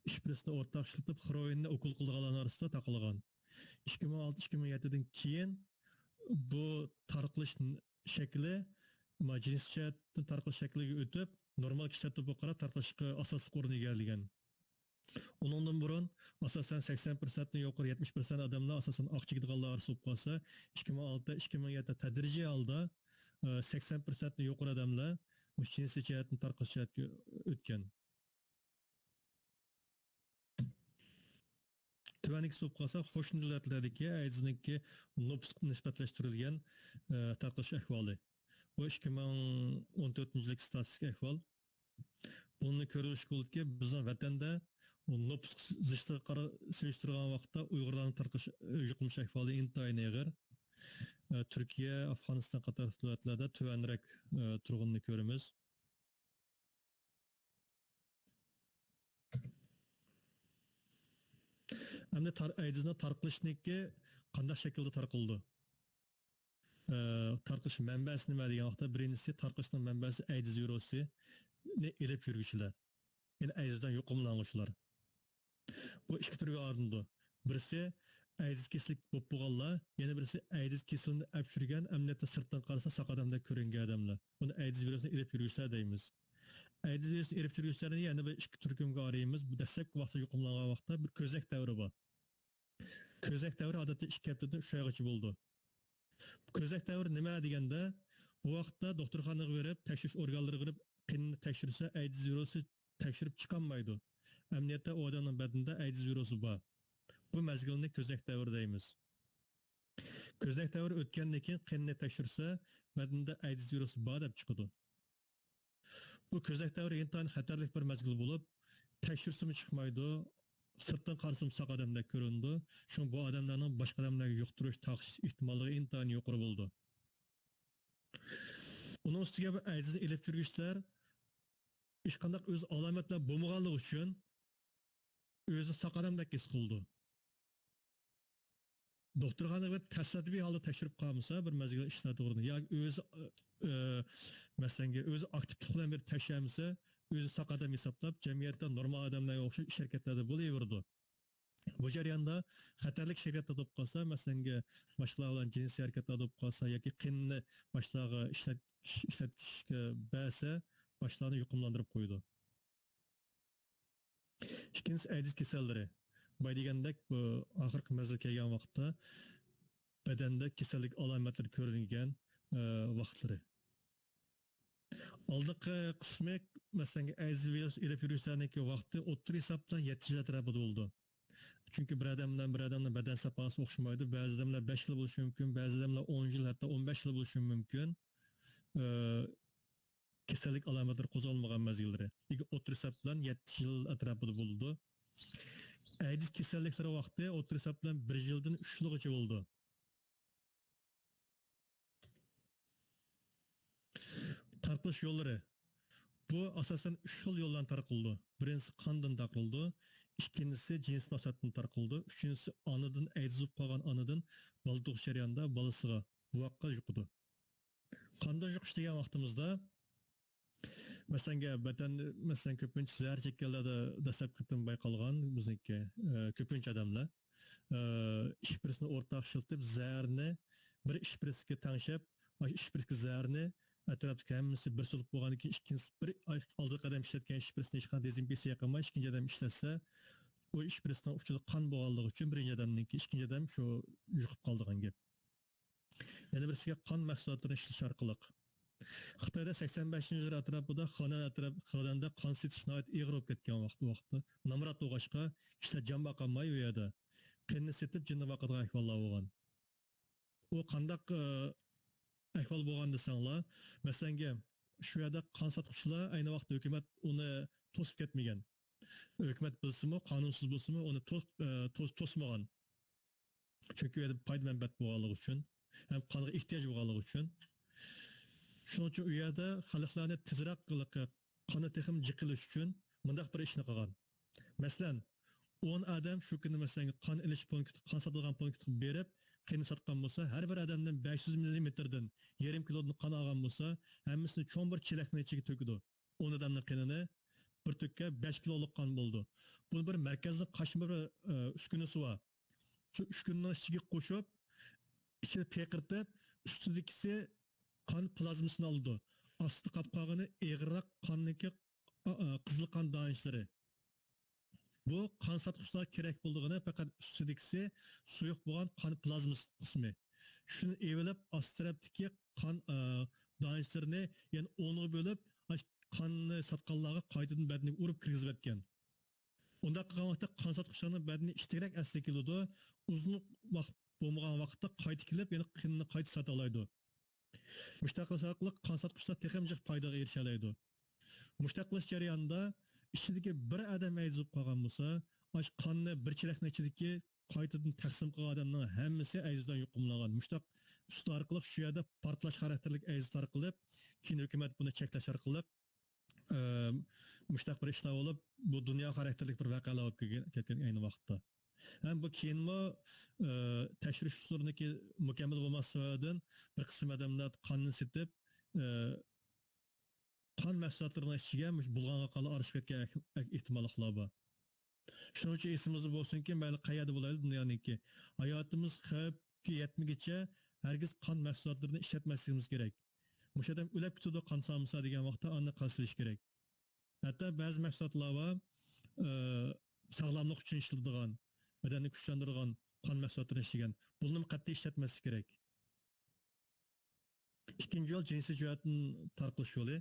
ئىشپىرىسنى ئورتاق ئىشلىتىپ، خېروئىننى ئوكۇل قىلىدىغانلارنىڭ ئارىسىدا تارقالغان. ئىككى مىڭ ئالتە، ئىككى مىڭ يەتتىدىن كېيىن بۇ تارقىلىش شەكلى، ما، جىنسىي جەھەتتىن تارقىلىش شەكلىگە ئۆتۈپ، نورمال كىشىلەر توپىغا قاراپ تارقىلىشقا ئاساسلىق ئورۇن ئىگىلىگەن. ئۇنىڭدىن بۇرۇن، ئاساسەن، سەكسەن پىرسەنتتىن يۇقىرى، يەتمىش پىرسەنت ئادەملەر، ئاساسەن، ئاق چېكىدىغانلار ئارىسىدا بولۇپ قالسا، ئىككى مىڭ ئالتە، ئىككى مىڭ يەتتە تەدرىجىي ھالدا، ئە، سەكسەن پىرسەنتتىن يۇقىرى ئادەملەر مۇشۇ جىنسىي جەھەتتىن تارقىلىش جەھەتكە ئۆتكەن. تۆۋەندىكىسى بولۇپ قالسا، قوشنا دۆلەتلەردىكى ئەيدىزنىڭكى نوپۇسقا نىسبەتلەشتۈرۈلگەن، ئە، تارقىلىش ئەھۋالى. بۇ ئىككى مىڭ ئون تۆتىنچى يىللىق ستاتىستىك ئەھۋال. بۇنى كۆرۈۋېلىشقا بولىدۇكى، بىزنىڭ ۋەتەندە نوپۇس زىچلىقىغا قارا-، سېلىشتۇرغان ۋاقىتتا ئۇيغۇرلارنىڭ تارقىلىش، يۇقۇملىنىش ئەھۋالى ئىنتايىن ئېغىر. ئە، تۈركىيە، ئافغانىستان قاتارلىق دۆلەتلەردە تۆۋەنرەك، ئە، تۇرغىنىنى كۆرىمىز. ئەمدى تار-، ئەيدىزنىڭ تارقىلىشىنىڭكى قانداق شەكىلدە تارقىلىدۇ؟ ئە، تارقىلىش مەنبەسى نېمە دېگەن ۋاقىتتا، بىرىنچىسى، تارقىلىشنىڭ مەنبەسى ئەيدىز ۋىرۇسىنى ئېلىپ يۈرگۈچىلەر. يەنى ئەيدىزدىن يۇقۇملانغۇچىلار. بۇ ئىككى تۈرگە ئايرىلىدۇ. بىرسى، ئەيدىز كېسىلى بولۇپ بولغانلار، يەنە بىرسى ئەيدىز كېسىلىنى ئەپ چۈشۈرگەن، ئەمەلىيەتتە سىرتتىن قارىسا ساق ئادەمدەك كۆرۈنگەن ئادەملەر. بۇنى ئەيدىز ۋىرۇسىنى ئېلىپ يۈرگۈچىلەر دەيمىز. ئەيدىز ۋىرۇسىنى ئېلىپ يۈرگۈچىلەرنى يەنە بىر ئىككى تۈركۈمگە ئايرىيمىز. بۇ دەسلەپكى ۋاقىتتا يۇقۇملانغان ۋاقىتتا بىر كۆزنەك دەۋرى بار. كۆزنەك دەۋرى ئادەتتە ئىككى ھەپتىدىن ئۈچ ئايغىچە بولىدۇ. كۆزنەك دەۋرى نېمە دېگەندە، بۇ ۋاقىتتا دوختۇرخانىغا بېرىپ، تەكشۈرۈش ئورگانلىرىغا بېرىپ، قېنىنى تەكشۈرسە، ئەيدىز ۋىرۇسى تەكشۈرۈپ چىقالمايدۇ. ئەمەلىيەتتە ئۇ ئادەمنىڭ بەدىنىدە ئەيدىز ۋىرۇسى بار. بۇ مەزگىلنى كۆزنەك دەۋرى دەيمىز. كۆزنەك دەۋرى ئۆتكەندىن كېيىن قېنىنى تەكشۈرسە، بەدىنىدە ئەيدىز ۋىرۇسى بار دەپ چىقىدۇ. بۇ كۆزنەك دەۋرى ئىنتايىن خەتەرلىك بىر مەزگىل بولۇپ، تەكشۈرسىمۇ چىقمايدۇ، سىرتتىن قارىسىمۇ ساق ئادەمدەك كۆرۈنىدۇ. شۇڭا بۇ ئادەملەرنىڭ باشقا ئادەملەرگە يۇقتۇرۇش، تارقىتىش ئېھتىماللىقى ئىنتايىن يۇقىرى بولىدۇ. ئۇنىڭ ئۈستىگە بۇ ئەيدىزنى ئېلىپ يۈرگۈچىلەر ھېچقانداق ئۆز ئالامەتلەر بولمىغانلىقى ئۈچۈن ئۆزىنى ساق ئادەمدەك ھېس قىلىدۇ. دوختۇرخانىغا بېرىپ تەسادىپىي ھالدا تەكشۈرۈپ قالمىسا، بىر مەزگىل ئىشلار توغرىدا ياكى ئۆزى، ئە، مەسىلەنگە ئۆزى ئاكتىپلىق بىلەن بېرىپ تەكشۈرمىسە، ئۆزى ساق ئادەم ھېسابلاپ، جەمئىيەتتە نورمال ئادەملەرگە ئوخشاش ئىش ھەرىكەتلەردە بولۇۋېرىدۇ. بۇ جەرياندا خەتەرلىك ئىش ھەرىكەتلەردە بولۇپ قالسا، مەسىلەنگە باشقىلار بىلەن جىنسىي ھەرىكەتلەردە بولۇپ قالسا ياكى قېنىنى باشقىلارغا ئىشلەت-، ئىشلەتكىشىگە بەرسە، باشقىلارنى يۇقۇملاندۇرۇپ قويىدۇ. ئىككىنچىسى، ئەيدىز كېسەللىرى. بايا دېگەندەك، بۇ ئاخىرقى مەزگىل كەلگەن ۋاقىتتا بەدەندە كېسەللىك ئالامەتلىرى كۆرۈنگەن، ئە، ۋاقىتلىرى. ئالدىنقى قىسمى، مەسىلەن، ئەيدىز ۋىرۇسى ئېلىپ يۈرگۈچىلەرنىڭكى ۋاقتى ئوتتۇرا ھېساب بىلەن يەتتە يىل ئەتراپىدا بولىدۇ. چۈنكى بىر ئادەم بىلەن بىر ئادەمنىڭ بەدەن ساپاسى ئوخشىمايدۇ. بەزى ئادەملەر بەش يىل بولۇشى مۇمكىن، بەزى ئادەملەر ئون يىل، ھەتتا ئون بەش يىل بولۇشى مۇمكىن. ئە، كېسەللىك ئالامەتلىرى قوزغالمىغان مەزگىللىرى. لېكىن ئوتتۇرا ھېساب بىلەن يەتتە يىل ئەتراپىدا بولىدۇ. ئەيدىز كېسەللىكلىرى ۋاقتى ئوتتۇرا ھېساب بىلەن بىر يىلدىن ئۈچ يىلغىچە بولىدۇ. تارقىلىش يوللىرى. بۇ ئاساسەن ئۈچ خىل يولدىن تارقىلىدۇ. بىرىنچىسى قاندىن تارقىلىدۇ، ئىككىنچىسى جىنسىي مۇناسىۋەتتىن تارقىلىدۇ، ئۈچىنچىسى ئانىدىن، ئەيدىز بولۇپ قالغان ئانىدىن بالا تۇغۇش جەريانىدا بالىسىغا، بوۋاققا يۇقىدۇ. قاندىن يۇقۇش دېگەن ۋاقتىمىزدا، مەسىلەنگە، بەدەن، مەسىلەن، كۆپىنچە زەھەر چەككەنلەردە دەسلەپكى قېتىم بايقالغان بىزنىڭكى، ئە، كۆپىنچە ئادەملەر، ئە، ئىشپىرىسنى ئورتاق ئىشلىتىپ، زەھەرنى بىر ئىشپىرىسكە تەڭشەپ، ئاشۇ ئىشپىرىسكە زەھەرنى ئەتراپتىكى ھەممىسى بىر سولۇپ بولغاندىن كېيىن، ئىككىنچىسى بىر ئالدىنقى ئادەم ئىشلەتكەن ئىشپىرىسنى ھېچقانداق دېزىنفېكسىيە قىلماي، ئىككىنچى ئادەم ئىشلەتسە، ئۇ ئىشپىرىسنىڭ ئۇچىدا قان بولغانلىقى ئۈچۈن بىرىنچى ئادەمنىڭكى، ئىككىنچى ئادەم شۇ يۇقۇپ قالىدىغان گەپ. يەنە بىرسىگە قان مەھسۇلاتلىرىنى ئىشلىتىش ئارقىلىق. خىتايدا سەكسەن بەشىنچى يىللار ئەتراپىدا خېنەن ئەتراپ، خېنەندە قان سېتىش ناھايىتى ئېغىر بولۇپ كەتكەن ۋاقىت، ۋاقىتتا. نامرات بولغاچقا، كىشىلەر جان باقالماي ئۇ يەردە. قېنىنى سېتىپ، جېنىنى باقىدىغان ئەھۋاللار بولغان. ئۇ قانداق، ئە، ئەھۋال بولغان دېسەڭلار، مەسىلەنگە، شۇ يەردە قان ساتقۇچىلار ئەينى ۋاقىتتا ھۆكۈمەت ئۇنى توسۇپ كەتمىگەن. ھۆكۈمەت بىلسىمۇ، قانۇنسىز بولسىمۇ، ئۇنى توس-، ئە، توس-، توسمىغان. چۈنكى ئۇ يەردە پايدا مەنپەئەت بولغانلىقى ئۈچۈن ھەم قانغا ئېھتىياج بولغانلىقى ئۈچۈن. شۇنىڭ ئۈچۈن ئۇ يەردە خەلقلەرنى تېزراق قاننى تېخىمۇ جىق ئېلىش ئۈچۈن مۇنداق بىر ئىشنى قىلغان. مەسىلەن، ئون ئادەم شۇ كۈنى، مەسىلەن، قان ئېلىش پونكىتى، قان ساتىدىغان پونكىتىغا بېرىپ، قېنىنى ساتقان بولسا، ھەر بىر ئادەمدىن بەش يۈز مىللىمېتىردىن يېرىم كىلودىن قان ئالغان بولسا، ھەممىسىنى چوڭ بىر چېلەكنىڭ ئىچىگە تۆكىدۇ. ئون ئادەمنىڭ قېنىنى بىر تۆككە بەش كىلولۇق قان بولىدۇ. بۇنى بىر مەركەزنىڭ قاچما بىر، ئە، ئۈسكۈنىسى بار. شۇ ئۈسكۈنىنىڭ ئىچىگە قوشۇپ، ئىچىدە پېقىرتىپ، ئۈستىدىكىسى قان پلازمىسىنى ئالىدۇ. ئاستىدا قاپقالغىنى ئېغىرراق قاندىكى، ئا، ئا، قىزىل قان دانىشلىرى. بۇ قان ساتقۇچىلارغا كېرەك بولىدىغىنى پەقەت ئۈستىدىكىسى سۇيۇق بولغان قان پلازمىسى قىسمى. شۇنى ئېۋىلىپ، ئاستى تەرەپتىكى قان، ئا، دانىشلىرىنى يەنە ئونغا بۆلۈپ، ئاش-، قاننى ساتقانلارغا قايتىدىن بەدىنىگە ئۇرۇپ كىرگۈزۈۋەتكەن. ئۇنداق قىلغان ۋاقىتتا قان ساتقۇچىلارنىڭ بەدىنى ئىچتىكرەك ئەسلىگە كېلىدۇ. ئۇزۇن ۋاقىت بولمىغان ۋاقىتتا قايتا كېلىپ، يەنە قېنىنى قايتا ساتالايدۇ. مۇشۇنداق قىلىش ئارقىلىق قان ساتقۇچىلار تېخىمۇ جىق پايدىغا ئېرىشەلەيدۇ. مۇشۇنداق قىلىش جەريانىدا ئىچىدىكى بىر ئادەم ئەيدىز بولۇپ قالغان بولسا، ئاشۇ قاننى بىر چېلەكنىڭ ئىچىدىكى قايتىدىن تەقسىم قىلغان ئادەمنىڭ ھەممىسى ئەيدىز بىلەن يۇقۇملانغان. مۇشۇنداق ئۈستى ئارقىلىق شۇ يەردە پارتلاش خاراكتېرلىك ئەيدىز تارقىلىپ، كېيىن ھۆكۈمەت بۇنى چەكلەش ئارقىلىق، ئە، مۇشۇنداق بىر ئىشلار بولۇپ، بۇ دۇنيا خاراكتېرلىك بىر ۋەقەلەر بولۇپ كەلگەن، كەتكەن ئەينى ۋاقىتتا. ھەم بۇ كېيىنمۇ، ئە، تەكشۈرۈش ئۇسۇلىنىڭكى مۇكەممەل بولماسلىقى سەۋەبىدىن بىر قىسىم ئادەملەر قاننى سېتىپ، ئە، قان مەھسۇلاتلىرىنىڭ ئىچىگە مۇشۇ بۇلغانغان قانلار ئارىلىشىپ كەتكەن ئەھ-، ئەھ-، ئېھتىماللىقلار بار. شۇنىڭ ئۈچۈن ئېسىمىزدە بولسۇنكى، مەيلى قەيەردە بولايلى دۇنيانىڭكى، ھاياتىمىز خەۋپكە يەتمىگىچە ھەرگىز قان مەھسۇلاتلىرىنى ئىشلەتمەسلىكىمىز كېرەك. مۇشۇ ئادەم ئۆلۈپ كېتىدۇ، قان سالمىسا دېگەن ۋاقىتتا ئاندىن قان سېلىش كېرەك. ھەتتا بەزى مەھسۇلاتلار بار، ئى، ساغلاملىق ئۈچۈن ئىشلىتىدىغان، بەدەننى كۈچلەندۈرىدىغان قان مەھسۇلاتلىرىنى ئىشلىگەن. بۇنىمۇ قەتئىي ئىشلەتمەسلىك كېرەك. ئىككىنچى يول جىنسىي جەھەتتىن تارقىلىش يولى.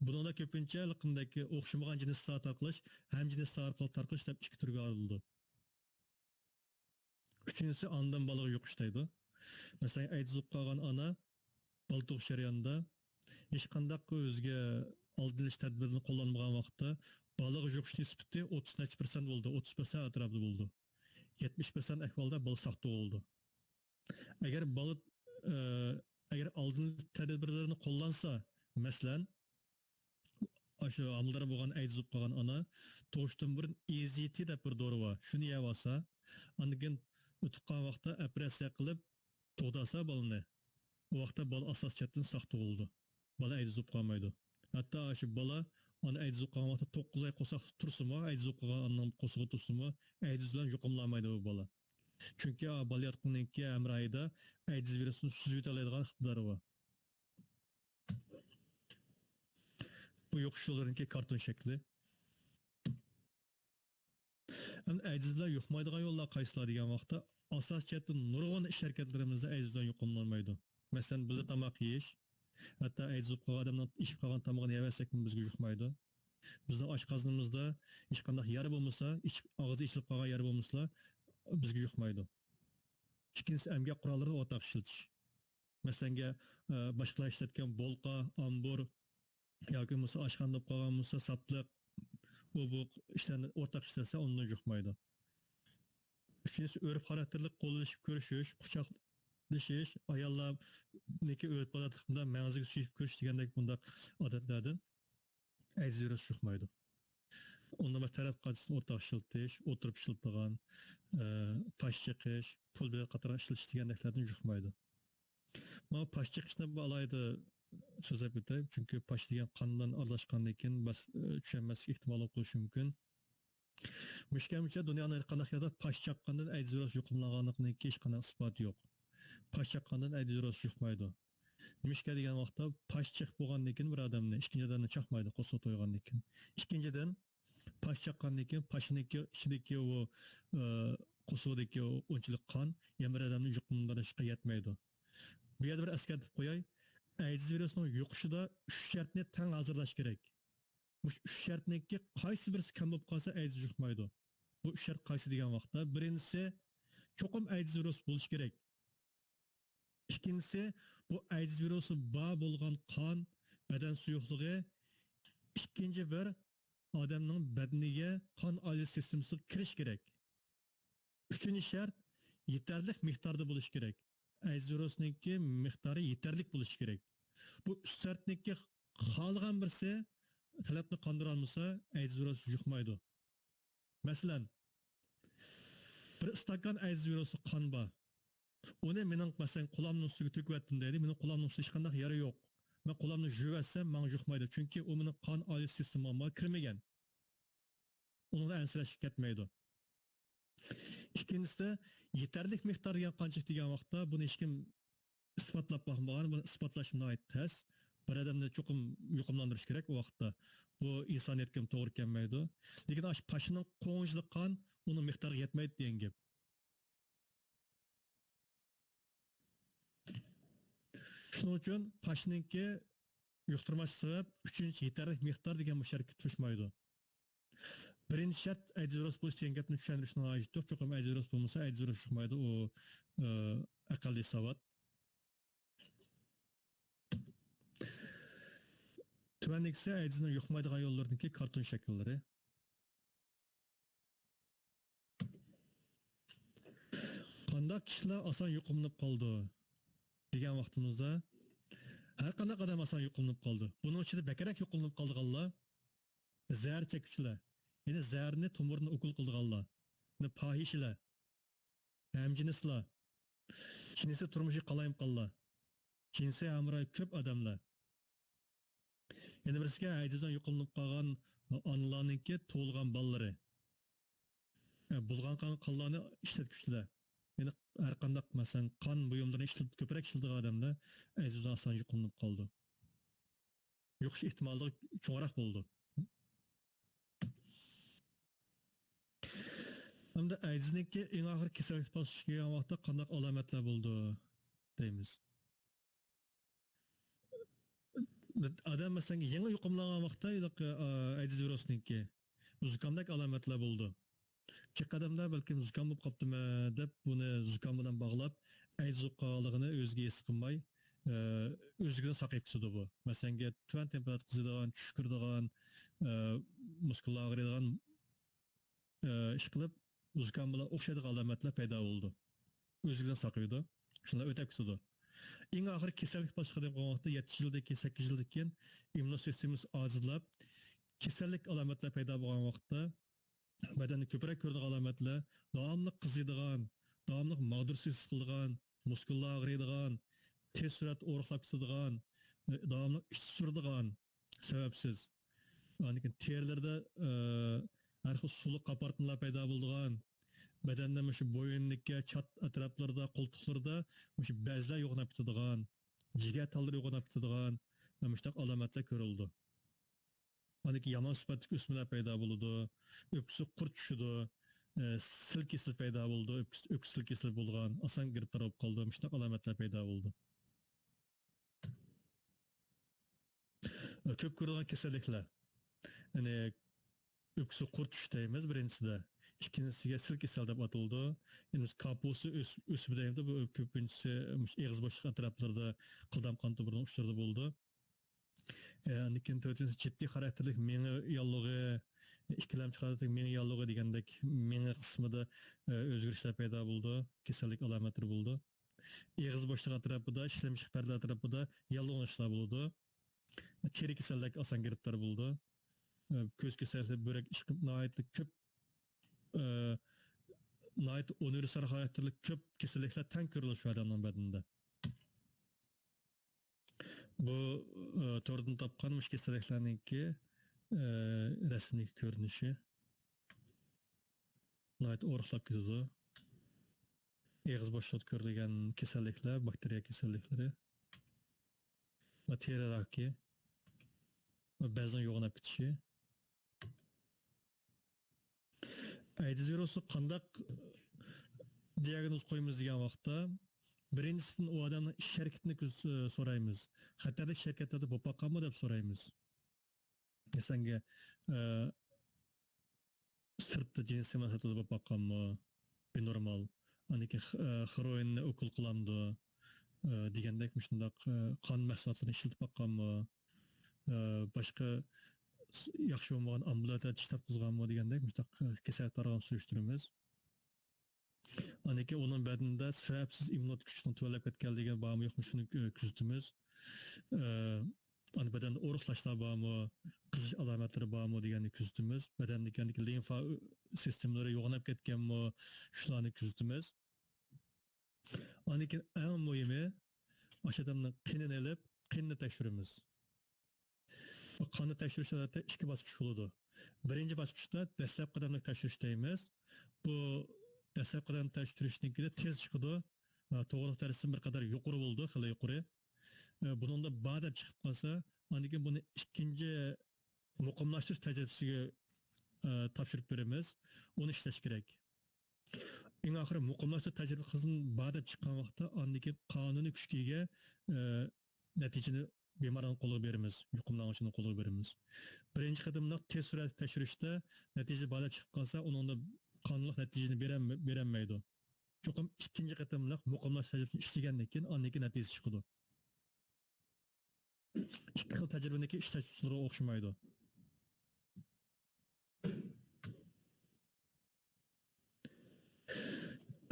بۇنىڭدا كۆپىنچە لىقىمدەك ئوخشىمىغان جىنسلار تارقىلىش، ھەم جىنسلار ئارقىلىق تارقىلىش دەپ ئىككى تۈرگە ئايرىلىدۇ. ئۈچىنچىسى ئانىدىن بالىغا يۇقۇش دەيدۇ. مەسىلەن، ئەيدىز يۇقۇپ قالغان ئانا بالا تۇغۇش جەريانىدا ھېچقانداق ئۆزىگە ئالدىنى ئېلىش تەدبىرىنى قوللانمىغان ۋاقىتتا بالىغا يۇقۇش نىسبىتى ئوتتۇز نەچچە پىرسەنت بولىدۇ، ئوتتۇز پىرسەنت ئەتراپىدا بولىدۇ. يەتمىش پىرسەنت ئەھۋالدا بالا ساق تۇغۇلىدۇ. ئەگەر بالا، ئە، ئەگەر ئالدىن تەدبىرلەرنى قوللانسا، مەسىلەن، ئاشۇ ھامىلىدار بولغان، ئەيدىز بولۇپ قالغان ئانا تۇغۇشتىن بۇرۇن ئېزىتى دەپ بىر دورا بار، شۇنى يەۋالسا، ئاندىن كېيىن ئۆتۈپ قالغان ۋاقىتتا ئوپېراتسىيە قىلىپ تۇغدالسا بالىنى، ئۇ ۋاقىتتا بالا ئاساسىي جەھەتتىن ساق تۇغۇلىدۇ. بالا ئەيدىز بولۇپ قالمايدۇ. ھەتتا ئاشۇ بالا ئانا ئەيدىز بولۇپ قالغان ۋاقىتتا توققۇز ئاي قورساقتا تۇرسىمۇ، ئەيدىز بولۇپ قالغان ئانىنىڭ قورسىقىدا تۇرسىمۇ، ئەيدىز بىلەن يۇقۇملانمايدۇ بۇ بالا. چۈنكى بالا ياتقىنىڭكى ھەمراھىدا ئەيدىز ۋىرۇسىنى سۈزۈۋېتەلەيدىغان ئىقتىدارى بار. بۇ يۇقۇش يوللىرىنىڭكى كارتون شەكلى. ئەمدى ئەيدىز بىلەن يۇقمايدىغان يوللار قايسىلار دېگەن ۋاقىتتا، ئاساسىي جەھەتتىن نۇرغۇن ئىش ھەرىكەتلىرىمىزدە ئەيدىز بىلەن يۇقۇملانمايدۇ. مەسىلەن، بىللە تاماق يېيىش، ھەتتا ئەيدىز بولۇپ قالغان ئادەمنىڭ ئېشىپ قالغان تامىقىنى يەۋەرسەكمۇ بىزگە يۇقمايدۇ. بىزنىڭ ئاشقازىنىمىزدا ھېچقانداق يارا بولمىسا، ئېشىپ، ئاغزى ئېچىلىپ قالغان يارا بولمىسىلا، بىزگە يۇقمايدۇ. ئىككىنچىسى، ئەمگەك قوراللىرىنى ئورتاق ئىشلىتىش. مەسىلەنگە، ئە، باشقىلار ئىشلەتكەن بولقا، ئامبۇر ياكى بولمىسا ئاشخانىدا بولۇپ قالغان بولسا ساپلىق، ئۇ بۇ ئىشلارنى ئورتاق ئىشلەتسە ئۇندىن يۇقمايدۇ. ئۈچىنچىسى، ئۆرپ خاراكتېرلىك قوللىشىپ كۆرۈشۈش، قۇچاقلىشىش، ئاياللارنىڭكى ئۆرپ ئادەتلىك بۇنداق مەڭزىگە سۆيۈپ كۆرۈش دېگەندەك بۇنداق ئادەتلەردىن ئەيدىز ۋىرۇسى يۇقمايدۇ. ئۇندىن باشقا تەرەت قاچىسىنى ئورتاق ئىشلىتىش، ئولتۇرۇپ ئىشلىتىدىغان، ئە، پاش چېقىش، پۇل بېلەت قاتارلىق ئىشلىتىش دېگەندەكلەردىن يۇقمايدۇ. مانا پاش چېقىشنى بىر ئالاھىدە سۆزلەپ ئۆتەي، چۈنكى پاش دېگەن قان بىلەن ئارىلاشقاندىن كېيىن بەس-، ئە، چۈشەنمەسلىك ئېھتىمالى بولۇشى مۇمكىن. مۇشۇ كەلگۈچە دۇنيانىڭ ھەر قانداق يەردە پاش چاققاندىن ئەيدىز ۋىرۇسى يۇقۇملانغانلىقىنىڭكى ھېچقانداق ئىسپاتى يوق. پاش چاققاندىن ئەيدىز ۋىرۇسى يۇقمايدۇ. نېمىشقا دېگەن ۋاقىتتا، پاش چېقىپ بولغاندىن كېيىن بىر ئادەمنى ئىككىنچى ئادەمنى چاقمايدۇ، قورسىقى تويغاندىن كېيىن. ئىككىنچىدىن، پاش چاققاندىن كېيىن پاشنىڭكى ئىچىدىكى ئۇ، ئە، قورسىقىدىكى ئۇ ئۇنچىلىك قان يەنە بىر ئادەمنى يۇقۇملاندۇرۇشقا يەتمەيدۇ. بۇ يەردە بىر ئەسكەرتىپ قوياي، ئەيدىز ۋىرۇسىنىڭ يۇقۇشىدا ئۈچ شەرتنى تەڭ ھازىرلاش كېرەك. مۇشۇ ئۈچ شەرتنىڭكى قايسى بىرسى كەم بولۇپ قالسا، ئەيدىز يۇقمايدۇ. بۇ ئۈچ شەرت قايسى دېگەن ۋاقىتتا، بىرىنچىسى، چوقۇم ئەيدىز ۋىرۇسى بولۇشى كېرەك. ئىككىنچىسى، بۇ ئەيدىز ۋىرۇسى بار بولغان قان بەدەن سۇيۇقلۇقى ئىككىنچى بىر ئادەمنىڭ بەدىنىگە، قان ئايلىنىش سىستېمىسىغا كىرىشى كېرەك. ئۈچىنچى شەرت، يېتەرلىك مىقداردا بولۇشى كېرەك. ئەيدىز ۋىرۇسىنىڭكى مىقدارى يېتەرلىك بولۇشى كېرەك. بۇ ئۈچ شەرتنىڭكى خالىغان بىرسى تەلەپنى قاندۇرالمىسا، ئەيدىز ۋىرۇسى يۇقمايدۇ. مەسىلەن، بىر ئىستاكان ئەيدىز ۋىرۇسلۇق قان بار. ئۇنى مېنىڭ، مەسىلەن، قولامنىڭ ئۈستىگە تۆكۈۋەتتىم دەيلى. مېنىڭ قولامنىڭ ئۈستىدە ھېچقانداق يارا يوق. مەن قولامنى يۇيۇۋەتسەم، ماڭا يۇقمايدۇ. چۈنكى ئۇ مېنىڭ قان ئايلىنىش سىستېمامغا كىرمىگەن. ئۇنىڭغا ئەنسىرەشكە كەتمەيدۇ. ئىككىنچىسى، يېتەرلىك مىقدار دېگەن قانچىلىك دېگەن ۋاقىتتا بۇنى ھېچكىم ئىسپاتلاپ باقمىغان، بۇنى ئىسپاتلاش ناھايىتى تەس. بىر ئادەمنى چوقۇم يۇقۇملاندۇرۇش كېرەك ئۇ ۋاقىتتا. بۇ ئىنسانىيەتكە توغرا كەلمەيدۇ. لېكىن ئاشۇ پاشنىڭ قوڭۇشلۇق قان ئۇنىڭ مىقدارىغا يەتمەيدۇ دېگەن گەپ. شۇنىڭ ئۈچۈن پاشنىڭكى يۇقتۇرماس سەۋەب، ئۈچىنچى يېتەرلىك مىقدار دېگەن بۇ شەرتكە توشمايدۇ. بىرىنچى شەرت، ئەيدىز ۋىرۇس بولۇش دېگەن گەپنى چۈشەندۈرۈشنىڭ ھاجىتى يوق. چوقۇم ئەيدىز ۋىرۇس بولمىسا، ئەيدىز ۋىرۇس يۇقمايدۇ. ئۇ، ئە، ئەقەللىي ساۋات. تۆۋەندىكىسى ئەيدىزنىڭ يۇقمايدىغان يوللىرىدىكى كارتون شەكىللىرى. قانداق كىشىلەر ئاسان يۇقۇملىنىپ قالىدۇ دېگەن ۋاقتىمىزدا، ھەر قانداق ئادەم ئاسان يۇقۇملىنىپ قالىدۇ. بۇنىڭ ئىچىدە بەكرەك يۇقۇملىنىپ قالىدىغانلار زەھەر چەككۈچىلەر، يەنى زەھەرنى تومۇرىدىن ئوكۇل قىلىدىغانلار، يەنى پاھىشىلەر، ھەمجىنسلار، جىنسىي تۇرمۇشى قالايمىقانلار، جىنسىي ھەمراھى كۆپ ئادەملەر. يەنە بىرسىگە ئەيدىزدىن يۇقۇملىنىپ قالغان ئانىلارنىڭكى تۇغۇلغان بالىلىرى. ئە، بۇلغانغان قانلارنى ئىشلەتكۈچىلەر، يەنى ھەر قانداق، مەسىلەن، قان بۇيۇملىرىنى ئىشلىتىپ، كۆپرەك ئىشلىتىدىغان ئادەملەر ئەيدىز بىلەن ئاسان يۇقۇملىنىپ قالىدۇ. يۇقۇش ئېھتىماللىقى چوڭراق بولىدۇ. ھەمدە ئەيدىزنىڭكى ئەڭ ئاخىرقى كېسەللىك باسقۇچىغا كەلگەن ۋاقىتتا قانداق ئالامەتلەر بولىدۇ دەيمىز. ئادەم، مەسىلەن، يېڭى يۇقۇملانغان ۋاقىتتا، ئە، ئەيدىز ۋىرۇسىنىڭكى زۇكامدەك ئالامەتلەر بولىدۇ. كۆپ ئادەملەر بەلكىم زۇكام بولۇپ قاپتىمەن دەپ، بۇنى زۇكام بىلەن باغلاپ، ئەيدىز بولۇپ قالغانلىقىنى ئۆزىگە ھېس قىلماي، ئە، ئۆزلۈكىدىن ساقىيىپ كېتىدۇ بۇ. مەسىلەن، تۆۋەن تېمپېراتۇرا قىزىيدىغان، چۈشكۈرىدىغان، ئە، مۇسكۇللار ئاغرىيدىغان، ئە، ئىشقىلىپ، زۇكام بىلەن ئوخشايدىغان ئالامەتلەر پەيدا بولىدۇ. ئۆزلۈكىدىن ساقىيىدۇ. شۇنداق ئۆتەپ كېتىدۇ. ئەڭ ئاخىرى كېسەللىك باشقا دەپ قالغان ۋاقىتتا، يەتتە يىلدىن كېيىن، سەككىز يىلدىن كېيىن ئىممۇن سىستېمىسى ئاجىزلاپ، كېسەللىك ئالامەتلەر پەيدا بولغان ۋاقىتتا، بەدەندە كۆپرەك كۆرۈنىدىغان ئالامەتلەر، داۋاملىق قىزىيدىغان، داۋاملىق ماغدۇرسىز ھېس قىلىدىغان، مۇسكۇللار ئاغرىيدىغان، تېز سۈرئەتتە ئورۇقلاپ كېتىدىغان، ئە، داۋاملىق ئىچى سۈرىدىغان، سەۋەبسىز. ئاندىن كېيىن تېرىلىرىدە، ئە، ھەر خىل سۇلۇق قاپارتمىلار پەيدا بولىدىغان، بەدەندە مۇشۇ بوينىدىكى چات ئەتراپلىرىدا، قولتۇقلىرىدا مۇشۇ بەزلەر يوغىناپ كېتىدىغان، جىگەر تاللىرى يوغىناپ كېتىدىغان، مۇشۇنداق ئالامەتلەر كۆرۈلىدۇ. ئاندىن كېيىن يامان سۈپەتلىك ئۆسمىلەر پەيدا بولىدۇ، ئۆپكىسى قۇر چۈشىدۇ، ئە، سىل كېسىلى پەيدا بولىدۇ، ئۆپكىسى، ئۆپكە سىل كېسىلى بولغان، ئاسان گىرىپتار بولۇپ قالىدۇ، مۇشۇنداق ئالامەتلەر پەيدا بولىدۇ. كۆپ كۆرۈلگەن كېسەللىكلەر. يەنى ئۆپكىسى قۇر چۈشۈش دەيمىز بىرىنچىسىدە. ئىككىنچىسىگە سىل كېسەل دەپ ئاتىلىدۇ. يەنى بىز كاپۇستا ئۆس-، ئۆسۈپ دەيمىز، بۇ كۆپىنچىسى مۇشۇ ئېغىز بوشلۇق ئەتراپلىرىدا، قىلدام قان تومۇرىنىڭ ئۇچلىرىدا بولىدۇ. ئە، ئاندىن كېيىن تۆتىنچىسى جىددىي خاراكتېرلىك مېڭە ياللۇغى، ئىككىلەمچى خاراكتېرلىك مېڭە ياللۇغى دېگەندەك مېڭە قىسمىدا، ئە، ئۆزگىرىشلەر پەيدا بولىدۇ، كېسەللىك ئالامەتلىرى بولىدۇ. ئېغىز بوشلۇق ئەتراپىدا، ئىشلىمىشلىق پەردە ئەتراپىدا ياللۇغلىنىشلار بولىدۇ. تېرە كېسەللىك ئاسان گىرىپتار بولىدۇ. ئە، كۆز كېسەللىكى، بۆرەك ئىشقىپ ناھايىتى كۆپ، ئە، ناھايىتى ئۇنىۋېرسال خاراكتېرلىك كۆپ كېسەللىكلەر تەڭ كۆرۈلىدۇ شۇ ئادەمنىڭ بەدىنىدە. بۇ، ئە، توردىن تاپقان مۇشۇ كېسەللىكلەرنىڭكى، ئە، رەسىمدىكى كۆرۈنۈشى. ناھايىتى ئورۇقلاپ كېتىدۇ. ئېغىز بوشلۇقىدا كۆرۈلگەن كېسەللىكلەر، باكتېرىيە كېسەللىكلىرى ۋە تېرە راكى ۋە بەزنىڭ يوغىناپ كېتىشى. ئەيدىز ۋىرۇسى قانداق دىياگنوز قويىمىز دېگەن ۋاقىتتا، بىرىنچىسىدىن ئۇ ئادەمنىڭ ئىش ھەرىكىتىنى كۆز-، سورايمىز. خەتەرلىك ئىش ھەرىكەتلەردە بولۇپ باققانمۇ دەپ سورايمىز. مەسىلەن، ئە، سىرتتا جىنسىي مۇناسىۋەتلەردە بولۇپ باققانمۇ؟ بىنورمال. ئاندىن كېيىن خ-، ئە، خېروئىننى ئوكۇل قىلامدۇ؟ ئە، دېگەندەك مۇشۇنداق، ئە، قان مەھسۇلاتلىرىنى ئىشلىتىپ باققانمۇ؟ ئە، باشقا س-، ياخشى بولمىغان ئامبۇلاتور چىش تارتقۇزغانمۇ دېگەندەك مۇشۇنداق، ئە، كېسەلگە قارىغان سۈرۈشتۈرىمىز. ئاندىن كېيىن ئۇنىڭ بەدىنىدە سەۋەبسىز ئىممۇنىتېت كۈچىنىڭ تۆۋەنلەپ كەتكەنلىكى بارمۇ يوقمۇ شۇنى، ئە، كۆزىتىمىز. ئە، ئاندىن بەدەندە ئورۇقلاشلار بارمۇ، قىزىش ئالامەتلىرى بارمۇ دېگەننى كۆزىتىمىز. بەدەندىكى لىمفا سىستېمىلىرى يوغىناپ كەتكەنمۇ، شۇلارنى كۆزىتىمىز. ئاندىن كېيىن ئەڭ مۇھىمى، ئاشۇ ئادەمنىڭ قېنىنى ئېلىپ، قېنىنى تەكشۈرىمىز. بۇ قاننى تەكشۈرۈش ئادەتتە ئىككى باسقۇچ بولىدۇ. بىرىنچى باسقۇچتا دەسلەپكى قەدەملىك تەكشۈرۈش دەيمىز. بۇ دەسلەپكى قەدەم تەكشۈرۈشنىڭكىدە تېز چىقىدۇ. ئە، توغرىلىق دەرىجىسى بىر قەدەر يۇقىرى بولىدۇ، خېلى يۇقىرى. ئە، بۇنىڭدا بار دەپ چىقىپ قالسا، ئاندىن كېيىن بۇنى ئىككىنچى مۇقىملاشتۇرۇش تەجرىبىسىگە، ئە، تاپشۇرۇپ بېرىمىز. ئۇنى ئىشلەش كېرەك. ئەڭ ئاخىرى مۇقىملاشتۇرۇش تەجرىبىسىدىن بار دەپ چىققان ۋاقىتتا، ئاندىن كېيىن قانۇنىي كۈچكە ئىگە، ئە، نەتىجىنى بىمارنىڭ قولىغا بېرىمىز، يۇقۇملانغۇچىنىڭ قولىغا بېرىمىز. بىرىنچى قېتىملىق تېز سۈرئەتلىك تەكشۈرۈشتە نەتىجە بار دەپ چىقىپ قالسا، ئۇنىڭدا قانۇنلۇق نەتىجىنى بېرەلمە-، بېرەلمەيدۇ. چوقۇم ئىككىنچى قېتىملىق مۇقىملاش تەجرىبىسىنى ئىشلىگەندىن كېيىن، ئاندىن كېيىن نەتىجىسى چىقىدۇ. ئىككى خىل تەجرىبىنىڭكى ئىشلەش ئۇسۇللىرى ئوخشىمايدۇ.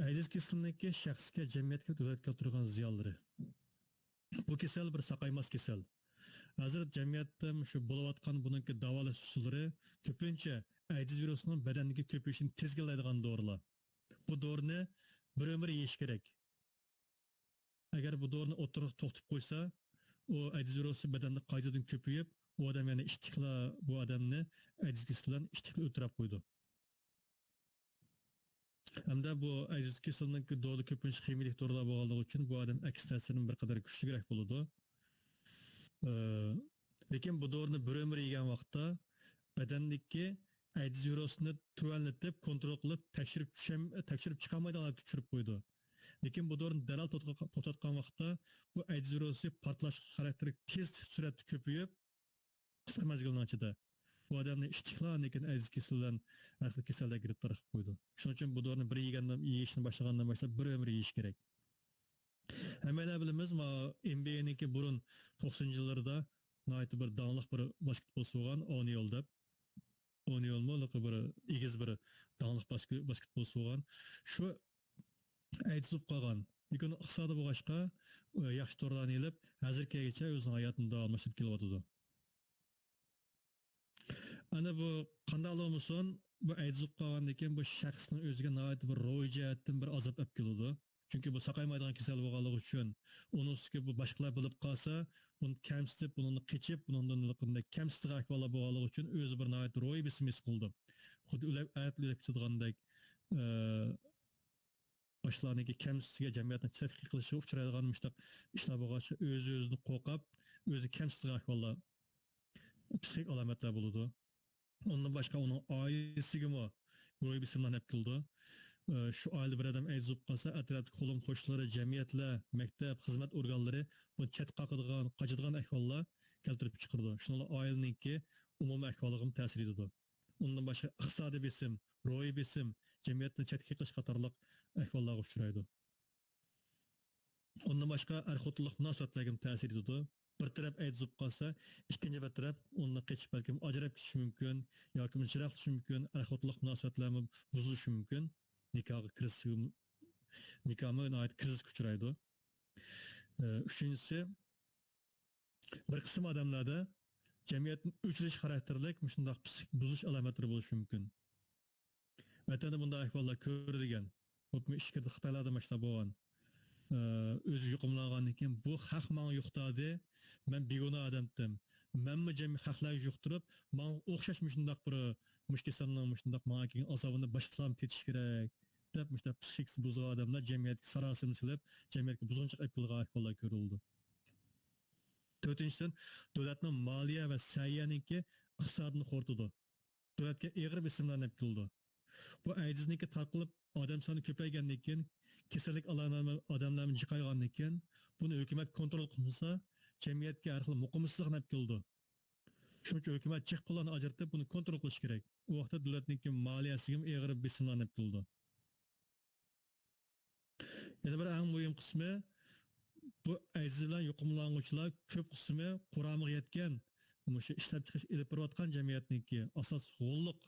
ئەيدىز كېسىلىنىڭكى شەخسكە، جەمئىيەتكە، دۆلەتكە كەلتۈرىدىغان زىيانلىرى. بۇ كېسەل بىر ساقايماس كېسەل. ھازىر جەمئىيەتتە شۇ بولۇۋاتقان بۇنىڭكى داۋالاش ئۇسۇللىرى كۆپىنچە ئەيدىز ۋىرۇسىنىڭ بەدەندىكى كۆپىيىشىنى تىزگىنلەيدىغان دورىلار. بۇ دورىنى بىر ئۆمۈر يېيىش كېرەك. ئەگەر بۇ دورىنى ئوتتۇرىغا توختىتىپ قويسا، ئۇ ئەيدىز ۋىرۇسى بەدەندە قايتىدىن كۆپىيىپ، ئۇ ئادەم يەنە ئىتتىكلا، بۇ ئادەمنى ئەيدىز كېسىلى بىلەن ئىتتىكلا ئۆلتۈرۈپ قويىدۇ. ھەمدە بۇ ئەيدىز كېسىلىنىڭكى دورىلىرى كۆپىنچە خىمىيىلىك دورىلار بولغانلىقى ئۈچۈن بۇ ئادەم ئەكس تەسىرىنىڭ بىر قەدەر كۈچلۈكرەك بولىدۇ. ئى، لېكىن بۇ دورىنى بىر ئۆمۈر يېگەن ۋاقىتتا بەدەندىكى ئەيدىز ۋىرۇسىنى تۆۋەنلىتىپ، كونترول قىلىپ، تەكشۈرۈپ چۈشەم-، تەكشۈرۈپ چىقالمايدىغان ھالەتكە چۈشۈرۈپ قويىدۇ. لېكىن بۇ دورىنى دەرھال توختاتقان، توختاتقان ۋاقىتتا بۇ ئەيدىز ۋىرۇسى پارتلاش خاراكتېرلىك تېز سۈرئەتتە كۆپىيىپ، قىسقا مەزگىلنىڭ ئىچىدە بۇ ئادەمنى ئىشتىكلا، لېكىن ئەيدىز كېسىلى بىلەن ھەر خىل كېسەللەرگە گىرىپتار قىلىپ قويىدۇ. شۇنىڭ ئۈچۈن بۇ دورىنى بىر يېگەندىن، يېيىشنى باشلىغاندىن باشلاپ بىر ئۆمۈر يېيىش كېرەك. ھەممەيلەن بىلىمىز، ما، ئېن بى ئەينىڭكى بۇرۇن توقسىنىنچى يىللىرىدا ناھايىتى بىر داڭلىق بىر باسكېتبولچىسى بولغان، ئونىيول دەپ. ئونىيولمۇ بىر ئېگىز بىر داڭلىق باسكې-، باسكېتبولچىسى بولغان. شۇ ئەيدىز بولۇپ قالغان. لېكىن ئىقتىسادى بولغاچقا، ياخشى دورىلارنى ئېلىپ، ھازىرغا كەلگۈچە ئۆزىنىڭ ھاياتىنى داۋاملاشتۇرۇپ كېلىۋاتىدۇ. ئەنە بۇ قانداقلا بولمىسۇن، بۇ ئەيدىز بولۇپ قالغاندىن كېيىن بۇ شەخسنىڭ ئۆزىگە ناھايىتى بىر روھىي جەھەتتىن بىر ئازاب ئەپ كېلىدۇ. چۈنكى بۇ ساقايمايدىغان كېسەل بولغانلىقى ئۈچۈن، ئۇنىڭ ئۈستىگە بۇ باشقىلار بىلىپ قالسا، بۇنى كەمسىتىپ، بۇنىڭدىن قېچىپ، بۇنىڭدىن كەمسىتىدىغان ئەھۋاللار بولغانلىقى ئۈچۈن ئۆزى بىر ناھايىتى روھىي بېسىم ھېس قىلىدۇ. خۇددى ئۆلۈپ، ئەتە ئۆلۈپ كېتىدىغاندەك، ئە، باشقىلارنىڭكى كەمسىتىشىگە، جەمئىيەتنىڭ تەنقىد قىلىشىغا ئۇچرايدىغان مۇشۇنداق ئىشلار بولغاچقا، ئۆزى ئۆزىدىن قورقۇپ، ئۆزىنى كەمسىتىدىغان ئەھۋاللار، پسىخىك ئالامەتلەر بولىدۇ. ئۇندىن باشقا ئۇنىڭ ئائىلىسىگىمۇ روھىي بېسىملارنى ئەپ كېلىدۇ. ئى، شۇ ئائىلىدە بىر ئادەم ئەيدىز بولۇپ قالسا، ئەتراپتىكى قولۇم-قوشنىلىرى، جەمئىيەتلەر، مەكتەپ، خىزمەت ئورگانلىرى بۇنى چەتكە قاقىدىغان، قاچىدىغان ئەھۋاللار كەلتۈرۈپ چىقىرىدۇ. شۇنىڭ بىلەن ئائىلىنىڭكى ئومۇمىي ئەھۋالىغىمۇ تەسىر يېتىدۇ. ئۇندىن باشقا ئىقتىسادىي بېسىم، روھىي بېسىم، جەمئىيەتنى چەتكە قېقىش قاتارلىق ئەھۋاللارغا ئۇچرايدۇ. ئۇندىن باشقا ئەر-خوتۇنلۇق مۇناسىۋەتلەرگىمۇ تەسىر يېتىدۇ. بىر تەرەپ ئەيدىز بولۇپ قالسا، ئىككىنچى بىر تەرەپ ئۇنى قېچىپ، بەلكىم ئاجراپ كېتىشى مۇمكىن ياكى ئۇنى يىراقلىشى مۇمكىن، ئەر-خوتۇنلۇق مۇناسىۋەتلەرمۇ بۇزۇلۇشى مۇمكىن، نىكاھقا كىرىشى، نىكاھمۇ ناھايىتى كىرىزىسكە ئۇچرايدۇ. ئى، ئۈچىنچىسى، بىر قىسىم ئادەملەردە جەمئىيەتتىن ئۆچۈرۈش خاراكتېرلىك مۇشۇنداق پسىخىك بۇزۇلۇش ئالامەتلىرى بولۇشى مۇمكىن. ۋەتەندە بۇنداق ئەھۋاللار كۆرۈلگەن. بولۇپمۇ ئىچكىرىدە خىتايلاردىن باشلاپ بولغان. ئى، ئۆزى يۇقۇملانغاندىن كېيىن، بۇ خەق ماڭا يۇقتۇردى، مەن بىگۇناھ ئادەمتىم. مەنمۇ جەمئىي خەقلەرگە يۇقتۇرۇپ، ماڭا ئوخشاش مۇشۇنداق بىر، مۇشۇ كېسەلنىڭ مۇشۇنداق ماڭا كەلگەن ئازابىنى باشقىلارمۇ تېتىشى كېرەك، دەپ مۇشۇنداق پسىخىكىسى بۇزۇلغان ئادەملەر جەمئىيەتكە ساراسىمە سېلىپ، جەمئىيەتكە بۇزغۇنچىلىق ئېلىپ كېلىدىغان ئەھۋاللار كۆرۈلىدۇ. تۆتىنچىدىن، دۆلەتنىڭ مالىيە ۋە سەھىيەنىڭكى ئىقتىسادىنى خورىتىدۇ. دۆلەتكە ئېغىر بېسىملارنى ئېلىپ كېلىدۇ. بۇ ئەيدىزنىڭكى تارقىلىپ، ئادەم سانى كۆپەيگەندىن كېيىن، كېسەللىك ئالامەتلىرى ئادەملەرنى جىقايغاندىن كېيىن، بۇنى ھۆكۈمەت كونترول قىلمىسا، جەمئىيەتكە ھەر خىل مۇقىمسىزلىقنى ئېلىپ كېلىدۇ. شۇنىڭ ئۈچۈن ھۆكۈمەت جىق پۇللارنى ئاجرىتىپ، بۇنى كونترول قىلىشى كېرەك. ئۇ ۋاقىتتا دۆلەتنىڭكى مالىيەسىگىمۇ ئېغىر بېسىملارنى ئېلىپ كېلىدۇ. يەنە بىر ئەڭ مۇھىم قىسمى، بۇ ئەيدىز بىلەن يۇقۇملانغۇچىلار كۆپ قىسمى قۇرامىغا يەتكەن، مۇشۇ ئىشلەپچىقىرىش ئېلىپ بېرىۋاتقان جەمئىيەتنىڭكى ئاساسلىق غوللۇق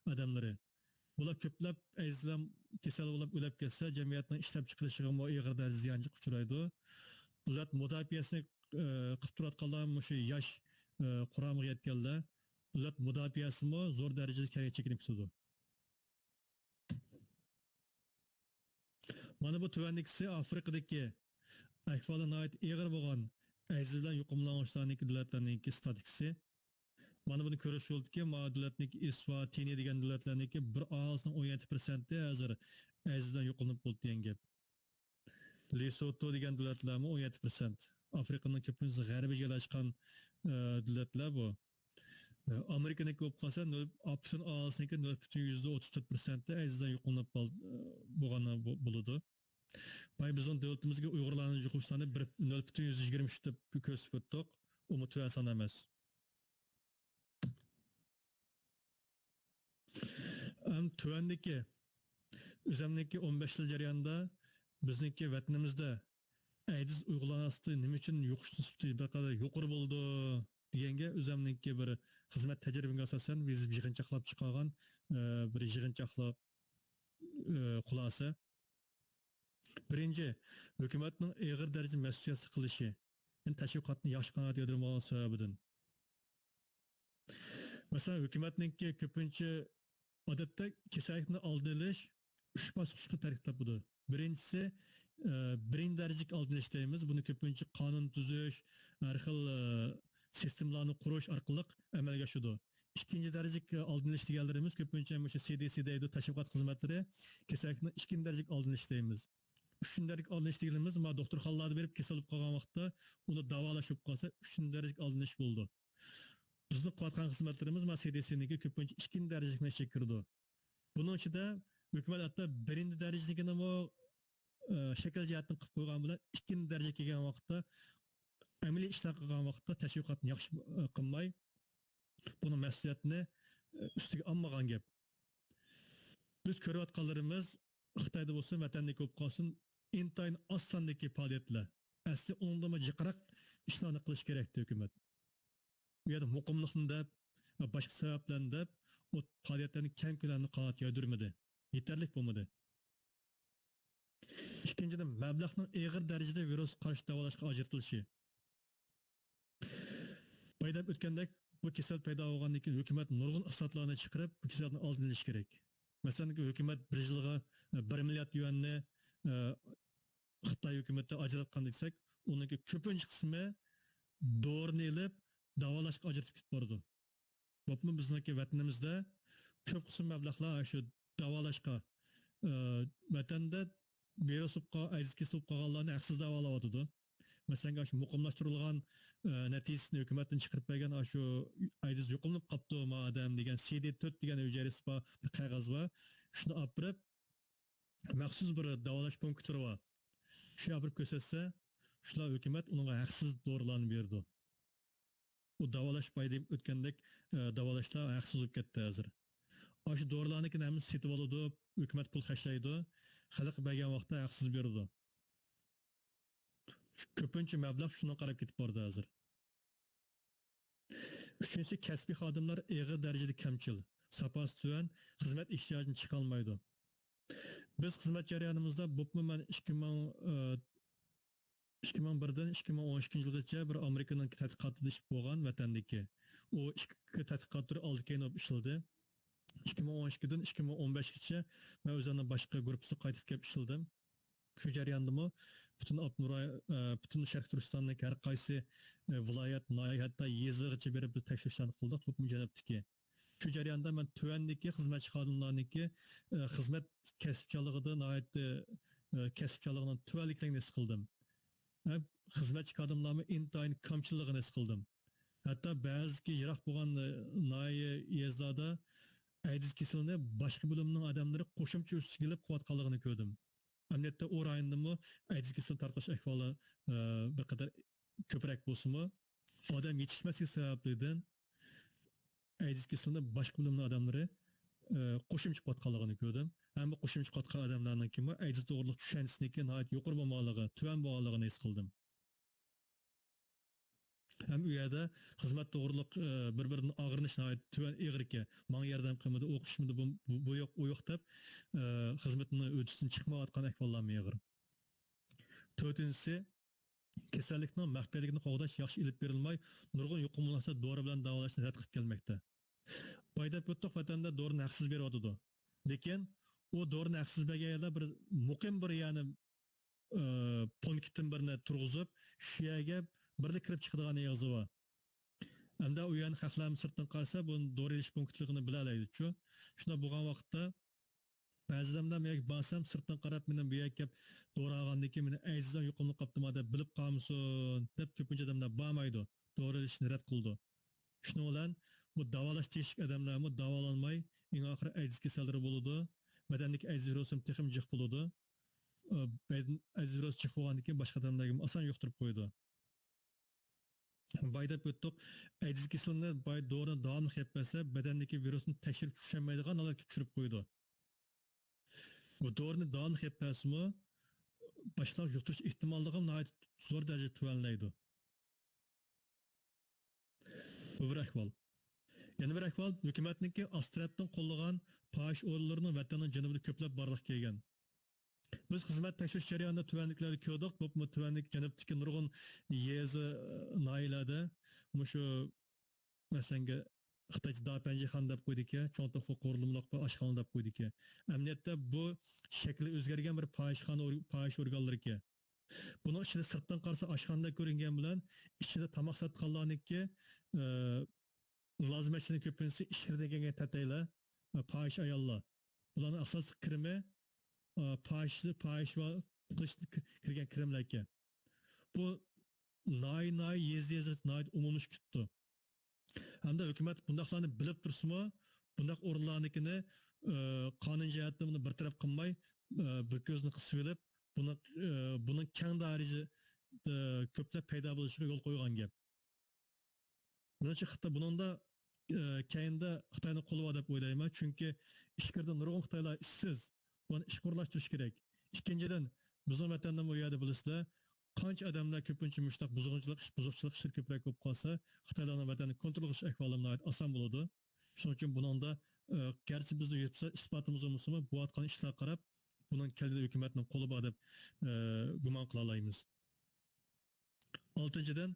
ئادەملىرى. بۇلار كۆپلەپ ئەيدىز بىلەن كېسەل بولۇپ ئۆلۈپ كەتسە، جەمئىيەتنىڭ ئىشلەپچىقىرىشىغىمۇ ئېغىر دەرىجىدە زىيانغا ئۇچرايدۇ. دۆلەت مۇداپىئەسىنى، ئى، قىلىپ تۇرۇۋاتقانلار مۇشۇ ياش، ئى، قۇرامىغا يەتكەنلەر. دۆلەت مۇداپىئەسىمۇ زور دەرىجىدە كەينىگە چېكىنىپ كېتىدۇ. مانا بۇ تۆۋەندىكىسى ئافرىقىدىكى ئەھۋالى ناھايىتى ئېغىر بولغان ئەيدىز بىلەن يۇقۇملانغۇچىلارنىڭكى دۆلەتلەرنىڭكى ستاتىكىسى. مانا بۇنى كۆرۈش بولىدۇكى، مانا دۆلەتنىڭكى ئىسۋاتىنى دېگەن دۆلەتلەرنىڭكى بىر ئاھالىسىنىڭ ئون يەتتە پىرسەنتى ھازىر ئەيدىز بىلەن يۇقۇملىنىپ بولدى دېگەن گەپ. لېسوتو دېگەن دۆلەتلەرمۇ ئون يەتتە پىرسەنت. ئافرىقىنىڭ كۆپىنچىسى غەربىي جايلاشقان، ئە، دۆلەتلەر بۇ. ئامېرىكىنىڭكى بولۇپ قالسا، نۆل، پۈتۈن ئاھالىسىنىڭكى نۆل پۈتۈن يۈزدە ئوتتۇز تۆت پىرسەنتى ئەيدىزدىن يۇقۇملىنىپ قال-، بولغان بو-، بولىدۇ. بايا بىزنىڭ دۆلىتىمىزگە ئۇيغۇرلارنىڭ يۇقۇملىنىش سانى بىر، نۆل پۈتۈن يۈزدە يىگىرمە ئۈچ دەپ كۆرسىتىپ ئۆتتۇق. ئۇمۇ تۆۋەن سان ئەمەس. ئەم، تۆۋەندىكى ئۆزەمنىڭكى ئون بەش يىل جەريانىدا بىزنىڭكى ۋەتىنىمىزدە ئەيدىز ئۇيغۇرلارنىڭ ئاستىدا نېمە ئۈچۈن يۇقۇش نىسبىتى بىر قەدەر يۇقىرى بولىدۇ دېگەنگە ئۆزەمنىڭكى بىر خىزمەت تەجرىبىمگە ئاساسەن يىغىنچاقلاپ چىقارغان، ئە، بىر يىغىنچاقلىق، ئە، خۇلاسە. بىرىنچى، ھۆكۈمەتنىڭ ئېغىر دەرىجىدە مەسئۇلىيەت ھېس قىلىشى، يەنى تەشۋىقاتنى ياخشى قانات يايدۇرمىغان سەۋەبىدىن. مەسىلەن، ھۆكۈمەتنىڭكى كۆپىنچە ئادەتتە كېسەللىكنى ئالدىنى ئېلىش ئۈچ باسقۇچقا تەركىب تاپىدۇ. بىرىنچىسى، ئە، بىرىنچى دەرىجىلىك ئالدىنى ئېلىش دەيمىز. بۇنى كۆپىنچە قانۇن تۈزۈش، ھەر خىل، ئە، سىستېمىلارنى قۇرۇش ئارقىلىق ئەمەلگە ئاشىدۇ. ئىككىنچى دەرىجىلىك ئالدىنى ئېلىش دېگەنلىرىمىز كۆپىنچە مۇشۇ سى دى سى دەيدۇ، تەشۋىقات خىزمەتلىرى، كېسەللىكنىڭ ئىككىنچى دەرىجىلىك ئالدىنى ئېلىش دەيمىز. ئۈچىنچى دەرىجىلىك ئالدىنى ئېلىش دېگىنىمىز، مانا دوختۇرخانىلاردا بېرىپ كېسەل بولۇپ قالغان ۋاقىتتا ئۇنى داۋالاش بولۇپ قالسا، ئۈچىنچى دەرىجىلىك ئالدىنى ئېلىش بولىدۇ. بىزنىڭ قىلىۋاتقان خىزمەتلىرىمىز مانا سى دى سىنىڭكى كۆپىنچە ئىككىنچى دەرىجىلىكنىڭ ئىچىگە كىرىدۇ. بۇنىڭ ئىچىدە ھۆكۈمەت ھەتتا بىرىنچى دەرىجىلىكىنىمۇ، ئە، شەكىل جەھەتتىن قىلىپ قويغان بىلەن، ئىككىنچى دەرىجىگە كەلگەن ۋاقىتتا، ئەمەلىي ئىشلار قىلغان ۋاقىتتا تەشۋىقاتنى ياخشى، ئە، قىلماي، بۇنىڭ مەسئۇلىيەتنى، ئە، ئۈستىگە ئالمىغان گەپ. بىز كۆرۈۋاتقانلىرىمىز، خىتايدا بولسۇن، ۋەتەندىكى بولۇپ قالسۇن، ئىنتايىن ئاز ساندىكى پائالىيەتلەر. ئەسلى ئۇنىڭدىنمۇ جىقراق ئىشلارنى قىلىش كېرەكتى ھۆكۈمەت. ئۇ يەردە مۇقىملىقنى دەپ ۋە باشقا سەۋەبلەرنى دەپ، ئۇ پائالىيەتلەرنى كەڭ كۆلەمدە قانات يايدۇرمىدى. يېتەرلىك بولمىدى. ئىككىنچىدىن، مەبلەغنىڭ ئېغىر دەرىجىدە ۋىرۇسقا قارشى داۋالاشقا ئاجرىتىلىشى. بايا دەپ ئۆتكەندەك، بۇ كېسەل پەيدا بولغاندىن كېيىن ھۆكۈمەت نۇرغۇن ئىقتىسادلارنى چىقىرىپ، بۇ كېسەلدىن ئالدىنى ئېلىش كېرەك. مەسىلەن، ھۆكۈمەت بىر يىلغا، ئە، بىر مىليارد يۈەننى، ئە، خىتاي ھۆكۈمىتى ئاجراتقان دېسەك، ئۇنىڭكى كۆپىنچە قىسمى دورىنى ئېلىپ، داۋالاشقا ئاجرىتىپ كېتىپ بارىدۇ. بولۇپمۇ بىزنىڭكى ۋەتىنىمىزدە كۆپ قىسىم مەبلەغلەر شۇ داۋالاشقا، ئە، ۋەتەندە ۋىرۇس بولۇپ قال-، ئەيدىز كېسىلى بولۇپ قالغانلارنى ھەقسىز داۋالاۋاتىدۇ. مەسىلەن، شۇ مۇقىملاشتۇرۇلغان، ئە، نەتىجىسىنى ھۆكۈمەتتىن چىقىرىپ بەرگەن، شۇ ئەيدىز يۇقۇملىنىپ قاپتۇ ما ئادەم دېگەن سى دى تۆت دېگەن ھۈجەيرىسى بار بىر قەغەز بار. شۇنى ئاپىرىپ، مەخسۇس بىر داۋالاش پونكىتلىرى بار. شۇ يەرگە بېرىپ كۆرسەتسە، شۇلار ھۆكۈمەت ئۇنىڭغا ھەقسىز دورىلارنى بېرىدۇ. ئۇ داۋالاش بايا دەپ ئۆتكەندەك، ئە، داۋالاشلار ھەقسىز بولۇپ كەتتى ھازىر. ئاشۇ دورىلارنىڭكىنى ھەممىسى سېتىۋالىدۇ، ھۆكۈمەت پۇل خەجلەيدۇ، خەلققە بەرگەن ۋاقىتتا ھەقسىز بېرىدۇ. كۆپىنچە مەبلەغ شۇنىڭغا قاراپ كېتىپ بارىدۇ ھازىر. ئۈچىنچىسى، كەسپىي خادىملار ئېغىر دەرىجىدە كەمچىل، ساپاسى تۆۋەن، خىزمەت ئېھتىياجىنى چىقالمايدۇ. بىز خىزمەت جەريانىمىزدا، بولۇپمۇ مەن ئىككى مىڭ، ئىككى مىڭ بىردىن ئىككى مىڭ ئون ئىككىنچى يىلغىچە بىر ئامېرىكىنىڭ تەتقىقاتىدا ئىش بولغان ۋەتەندىكى. ئۇ ئىككى تەتقىقات تۈرى ئالدى كەينى بولۇپ ئىشلىدى. ئىككى مىڭ ئون ئىككىدىن ئىككى مىڭ ئون بەشكىچە مەن ئۆزۈمنىڭ باشقا گۇرۇپپىسىغا قايتىپ كېلىپ ئىشلىدىم. شۇ جەرياندىمۇ پۈتۈن ئاپتونوم راي-، ئە، پۈتۈن شەرقىي تۈركىستاندىكى ھەر قايسى، ئە، ۋىلايەت، ناھىيە، ھەتتا يېزىغىچە بېرىپ بىز تەكشۈرۈشلەرنى قىلدۇق، بۇ جەنۇبتىكى. شۇ جەرياندا مەن تۆۋەندىكى خىزمەتچى خادىملارنىڭكى، ئە، خىزمەت كەسىپچانلىقىدا ناھايىتى، ئە، كەسىپچانلىقىنىڭ تۆۋەنلىكلىرىنى ھېس قىلدىم. ھەم خىزمەتچى خادىملارمۇ ئىنتايىن كامچىللىقىنى ھېس قىلدىم. ھەتتا بەزىدىكى يىراق بولغان، ئە، ناھىيە، يېزىلاردا ئەيدىز كېسىلىنى باشقا بۆلۈمنىڭ ئادەملىرى قوشۇمچە ئۈستىگە ئېلىپ قىلىۋاتقانلىقىنى كۆردۈم. ئەمەلىيەتتە ئۇ رايوندا ئەيدىز كېسىلى تارقىلىش ئەھۋالى، ئە، بىر قەدەر كۆپرەك بولسىمۇ، ئادەم يېتىشمەسلىكى سەۋەبلىدىن ئەيدىز كېسىلىنى باشقا بۆلۈمنىڭ ئادەملىرى، ئە، قوشۇمچە قىلىۋاتقانلىقىنى كۆردۈم. ھەم بۇ قوشۇمچە قىلىۋاتقان ئادەملەرنىڭكىمۇ ئەيدىز توغرۇلۇق چۈشەنچىسىنىڭكى ناھايىتى يۇقىرى بولمىغانلىقى، تۆۋەن بولغانلىقىنى ھېس قىلدىم. ھەم ئۇ يەردە خىزمەت توغرۇلۇق، ئە، بىر-بىرىدىن ئاغرىنىش ناھايىتى تۆۋەن، ئېغىر ئىكەن. ماڭا ياردەم قىلمىدى، ئۇ قىلمىدى، بۇ، بۇ، بۇ يوق، ئۇ يوق دەپ، ئە، خىزمىتىنىڭ ھۆددىسىدىن چىقمايۋاتقان ئەھۋاللارمۇ ئېغىر. تۆتىنچىسى، كېسەللىكنىڭ مەخپىيلىكىنى قوغداش ياخشى ئېلىپ بېرىلماي، نۇرغۇن يۇقۇملانغانلار دورا بىلەن داۋالاشنى رەت قىلىپ كەلمەكتە. بايا دەپ ئۆتتۇق، ۋەتەندە دورىنى ھەقسىز بېرىۋاتىدۇ. لېكىن ئۇ دورىنى ھەقسىز بەرگەن يەردە بىر مۇقىم بىر، يەنى، ئى، پونكىتتىن بىرنى تۇرغۇزۇپ، شۇ يەرگە بىرلا كىرىپ چىقىدىغان ئېغىزى بار. ئەمدى ئۇ يەرنى خەقلەرمۇ سىرتتىن قارىسا، بۇ دورا ئېلىش پونكىتلىقىنى بىلەلەيدىچۇ. شۇنداق بولغان ۋاقىتتا، بەزى ئادەملەر مەن بارسام، سىرتتىن قاراپ، مېنى بۇ يەرگە كەپ دورا ئالغاندىن كېيىن مېنى ئەيدىزدىن يۇقۇملىنىپ قاپتىما دەپ بىلىپ قالمىسۇن دەپ، كۆپىنچە ئادەملەر بارمايدۇ. دورا ئېلىشنى رەت قىلىدۇ. شۇنىڭ بىلەن بۇ داۋالاش تېگىشلىك ئادەملەرمۇ داۋالانماي، ئەڭ ئاخىرى ئەيدىز كېسەللىرى بولىدۇ. بەدەندىكى ئەيدىز ۋىرۇسىمۇ تېخىمۇ جىق بولىدۇ. ئە، بەدەن ئەيدىز ۋىرۇسى جىق بولغاندىن كېيىن باشقا ئادەملەرگىمۇ ئاسان يۇقتۇرۇپ قويىدۇ. بايا دەپ ئۆتتۇق. ئەيدىز كېسىلىنى بايا دورىنى داۋاملىق يەپ بەرسە، بەدەندىكى ۋىرۇسنى تەكشۈرۈپ چۈشەنمەيدىغان ھالەتكە چۈشۈرۈپ قويىدۇ. بۇ دورىنى داۋاملىق يەپ بەرسىمۇ، باشقىلارغا يۇقتۇرۇش ئېھتىماللىقىمۇ ناھايىتى زور دەرىجىدە تۆۋەنلەيدۇ. بۇ بىر ئەھۋال. يەنە بىر ئەھۋال، ھۆكۈمەتنىڭكى ئاستىرەپتىن قوللىغان پاھىشە ئورۇنلىرىنىڭ ۋەتەننىڭ جەنۇبىدا كۆپلەپ بارلىققا كەلگەن. بىز خىزمەت تەكشۈرۈش جەريانىدا تۆۋەندىكىلەرنى كۆردۇق. بولۇپمۇ تۆۋەندىكى جەنۇبتىكى نۇرغۇن يېزا، ناھىيەلەردە مۇشۇ، مەسىلەنگە، خىتايچە داپەنجىخانا دەپ قويىدىكەن، چوڭ توخۇ قورۇلمىلىق بىر ئاشخانا دەپ قويىدىكەن. ئەمەلىيەتتە بۇ شەكلى ئۆزگەرگەن بىر پاھىشخانا ئور-، پاھىشە ئورگانلىرىكەن. بۇنىڭ ئىچىدە سىرتتىن قارىسا ئاشخانىدەك كۆرۈنگەن بىلەن ئىچىدە تاماق ساتقانلارنىڭكى، ئى، مۇلازىمەتچىلەرنىڭ كۆپىنچىسى ئىشلىرىدىن كەلگەن تەتەيلەر، ئە، پاھىشە ئاياللار. بۇلارنىڭ ئاساسلىق كىرىمى، ئە، پاھىشە، پاھىشە ۋە قىلىشتىن كىر-، كىرگەن كىرىملەركەن. بۇ ناھىيە، ناھىيە، يېزا، يېزا ناھايىتى ئومۇملىشىپ كېتىپتۇ. ھەمدە ھۆكۈمەت بۇنداقلارنى بىلىپ تۇرسىمۇ، بۇنداق ئورۇنلارنىڭكىنى، ئە، قانۇن جەھەتتىن بۇنى بىر تەرەپ قىلماي، ئە، بىر كۆزىنى قىسىۋېلىپ، بۇنى، ئە، بۇنىڭ كەڭ دائىرىدە، ئە، كۆپلەپ پەيدا بولۇشىغا يول قويغان گەپ. مېنىڭچە، خىتاي بۇنىڭدا، ئە، كەينىدە خىتاينىڭ قولى بار دەپ ئويلايمەن. چۈنكى ئىچكىرىدە نۇرغۇن خىتايلار ئىشسىز. بۇلارنى ئىشقا ئورۇنلاشتۇرۇش كېرەك. ئىككىنچىدىن، بىزنىڭ ۋەتەندىمۇ ئۇ يەردە بىلىسىلەر، قانچە ئادەملەر كۆپىنچە مۇشۇنداق بۇزغۇنچىلىق ئىش، بۇزۇقچىلىق ئىشلىرى كۆپرەك بولۇپ قالسا، خىتايلارنىڭ ۋەتەننى كونترول قىلىش ئەھۋالى ناھايىتى ئاسان بولىدۇ. شۇنىڭ ئۈچۈن بۇنىڭدا، ئە، گەرچە بىزدە يۆتكىسە ئىسپاتىمىز بولمىسىمۇ، بولۇۋاتقان ئىشلارغا قاراپ، بۇنىڭ كەلگۈدە ھۆكۈمەتنىڭ قولى بار دەپ، ئە، گۇمان قىلالايمىز. ئالتىنچىدىن،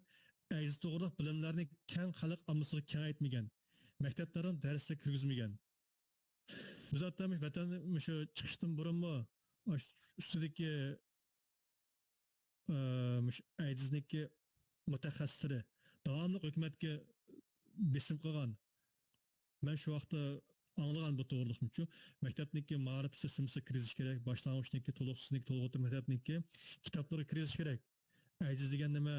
ئەيدىز توغرىلىق بىلىملەرنى كەڭ خەلق ئاممىسىغا كېڭەيتمىگەن، مەكتەپلەردىن دەرسلەر كىرگۈزمىگەن. بىز ھەتتا مۇشۇ ۋەتەن، مۇشۇ چىقىشتىن بۇرۇنمۇ ئاشۇ ئۈستىدىكى، ئە، مۇشۇ ئەيدىزنىڭكى مۇتەخەسسىسلىرى داۋاملىق ھۆكۈمەتكە بېسىم قىلغان. مەن شۇ ۋاقىتتا ئاڭلىغان بۇ توغرىلىقنىچۇ، مەكتەپنىڭكى مائارىپ سىستېمىسىغا كىرگۈزۈش كېرەك، باشلانغۇچنىڭكى، تولۇقسىزنىڭكى، تولۇق ئوتتۇرا مەكتەپنىڭكى كىتابلىرىغا كىرگۈزۈش كېرەك. ئەيدىز دېگەن نېمە؟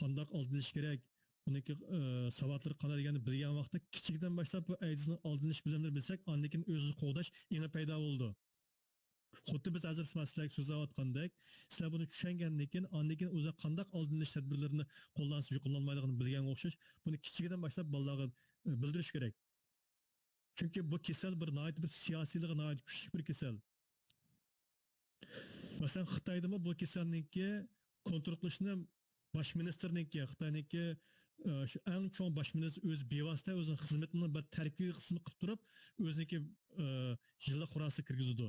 قانداق ئالدىنىش كېرەك؟ ئۇنىڭكى، ئە، ساۋاتلىرى قانداق دېگەننى بىلگەن ۋاقىتتا كىچىكىدىن باشلاپ بۇ ئەيدىزنىڭ ئالدىنىش بىلىملىرىنى بىلسەك، ئاندىن كېيىن ئۆزىنى قوغداش ئېڭى پەيدا بولىدۇ. خۇددى بىز ھازىر سىلەر سۆزلەۋاتقاندەك، سىلەر بۇنى چۈشەنگەندىن كېيىن، ئاندىن كېيىن ئۆزى قانداق ئالدىنىش تەدبىرلىرىنى قوللانسا يۇقۇملانمايدىغىنىنى بىلگەنگە ئوخشاش، بۇنى كىچىكىدىن باشلاپ بالىلارغا، ئە، بىلدۈرۈش كېرەك. چۈنكى بۇ كېسەل بىر ناھايىتى بىر سىياسىيلىقى ناھايىتى كۈچلۈك بىر كېسەل. مەسىلەن، خىتايدىمۇ بۇ كېسەلنىڭكى كونترول قىلىشنى باش مىنىستىرنىڭكى، خىتاينىڭكى، ئە، شۇ ئەڭ چوڭ باش مىنىستىر ئۆزى بىۋاسىتە ئۆزىنىڭ خىزمىتىنىڭ بىر تەركىبىي قىسمى قىلىپ تۇرۇپ، ئۆزىنىڭكى، ئە، يىللىق خۇلاسىسىنى كىرگۈزىدۇ.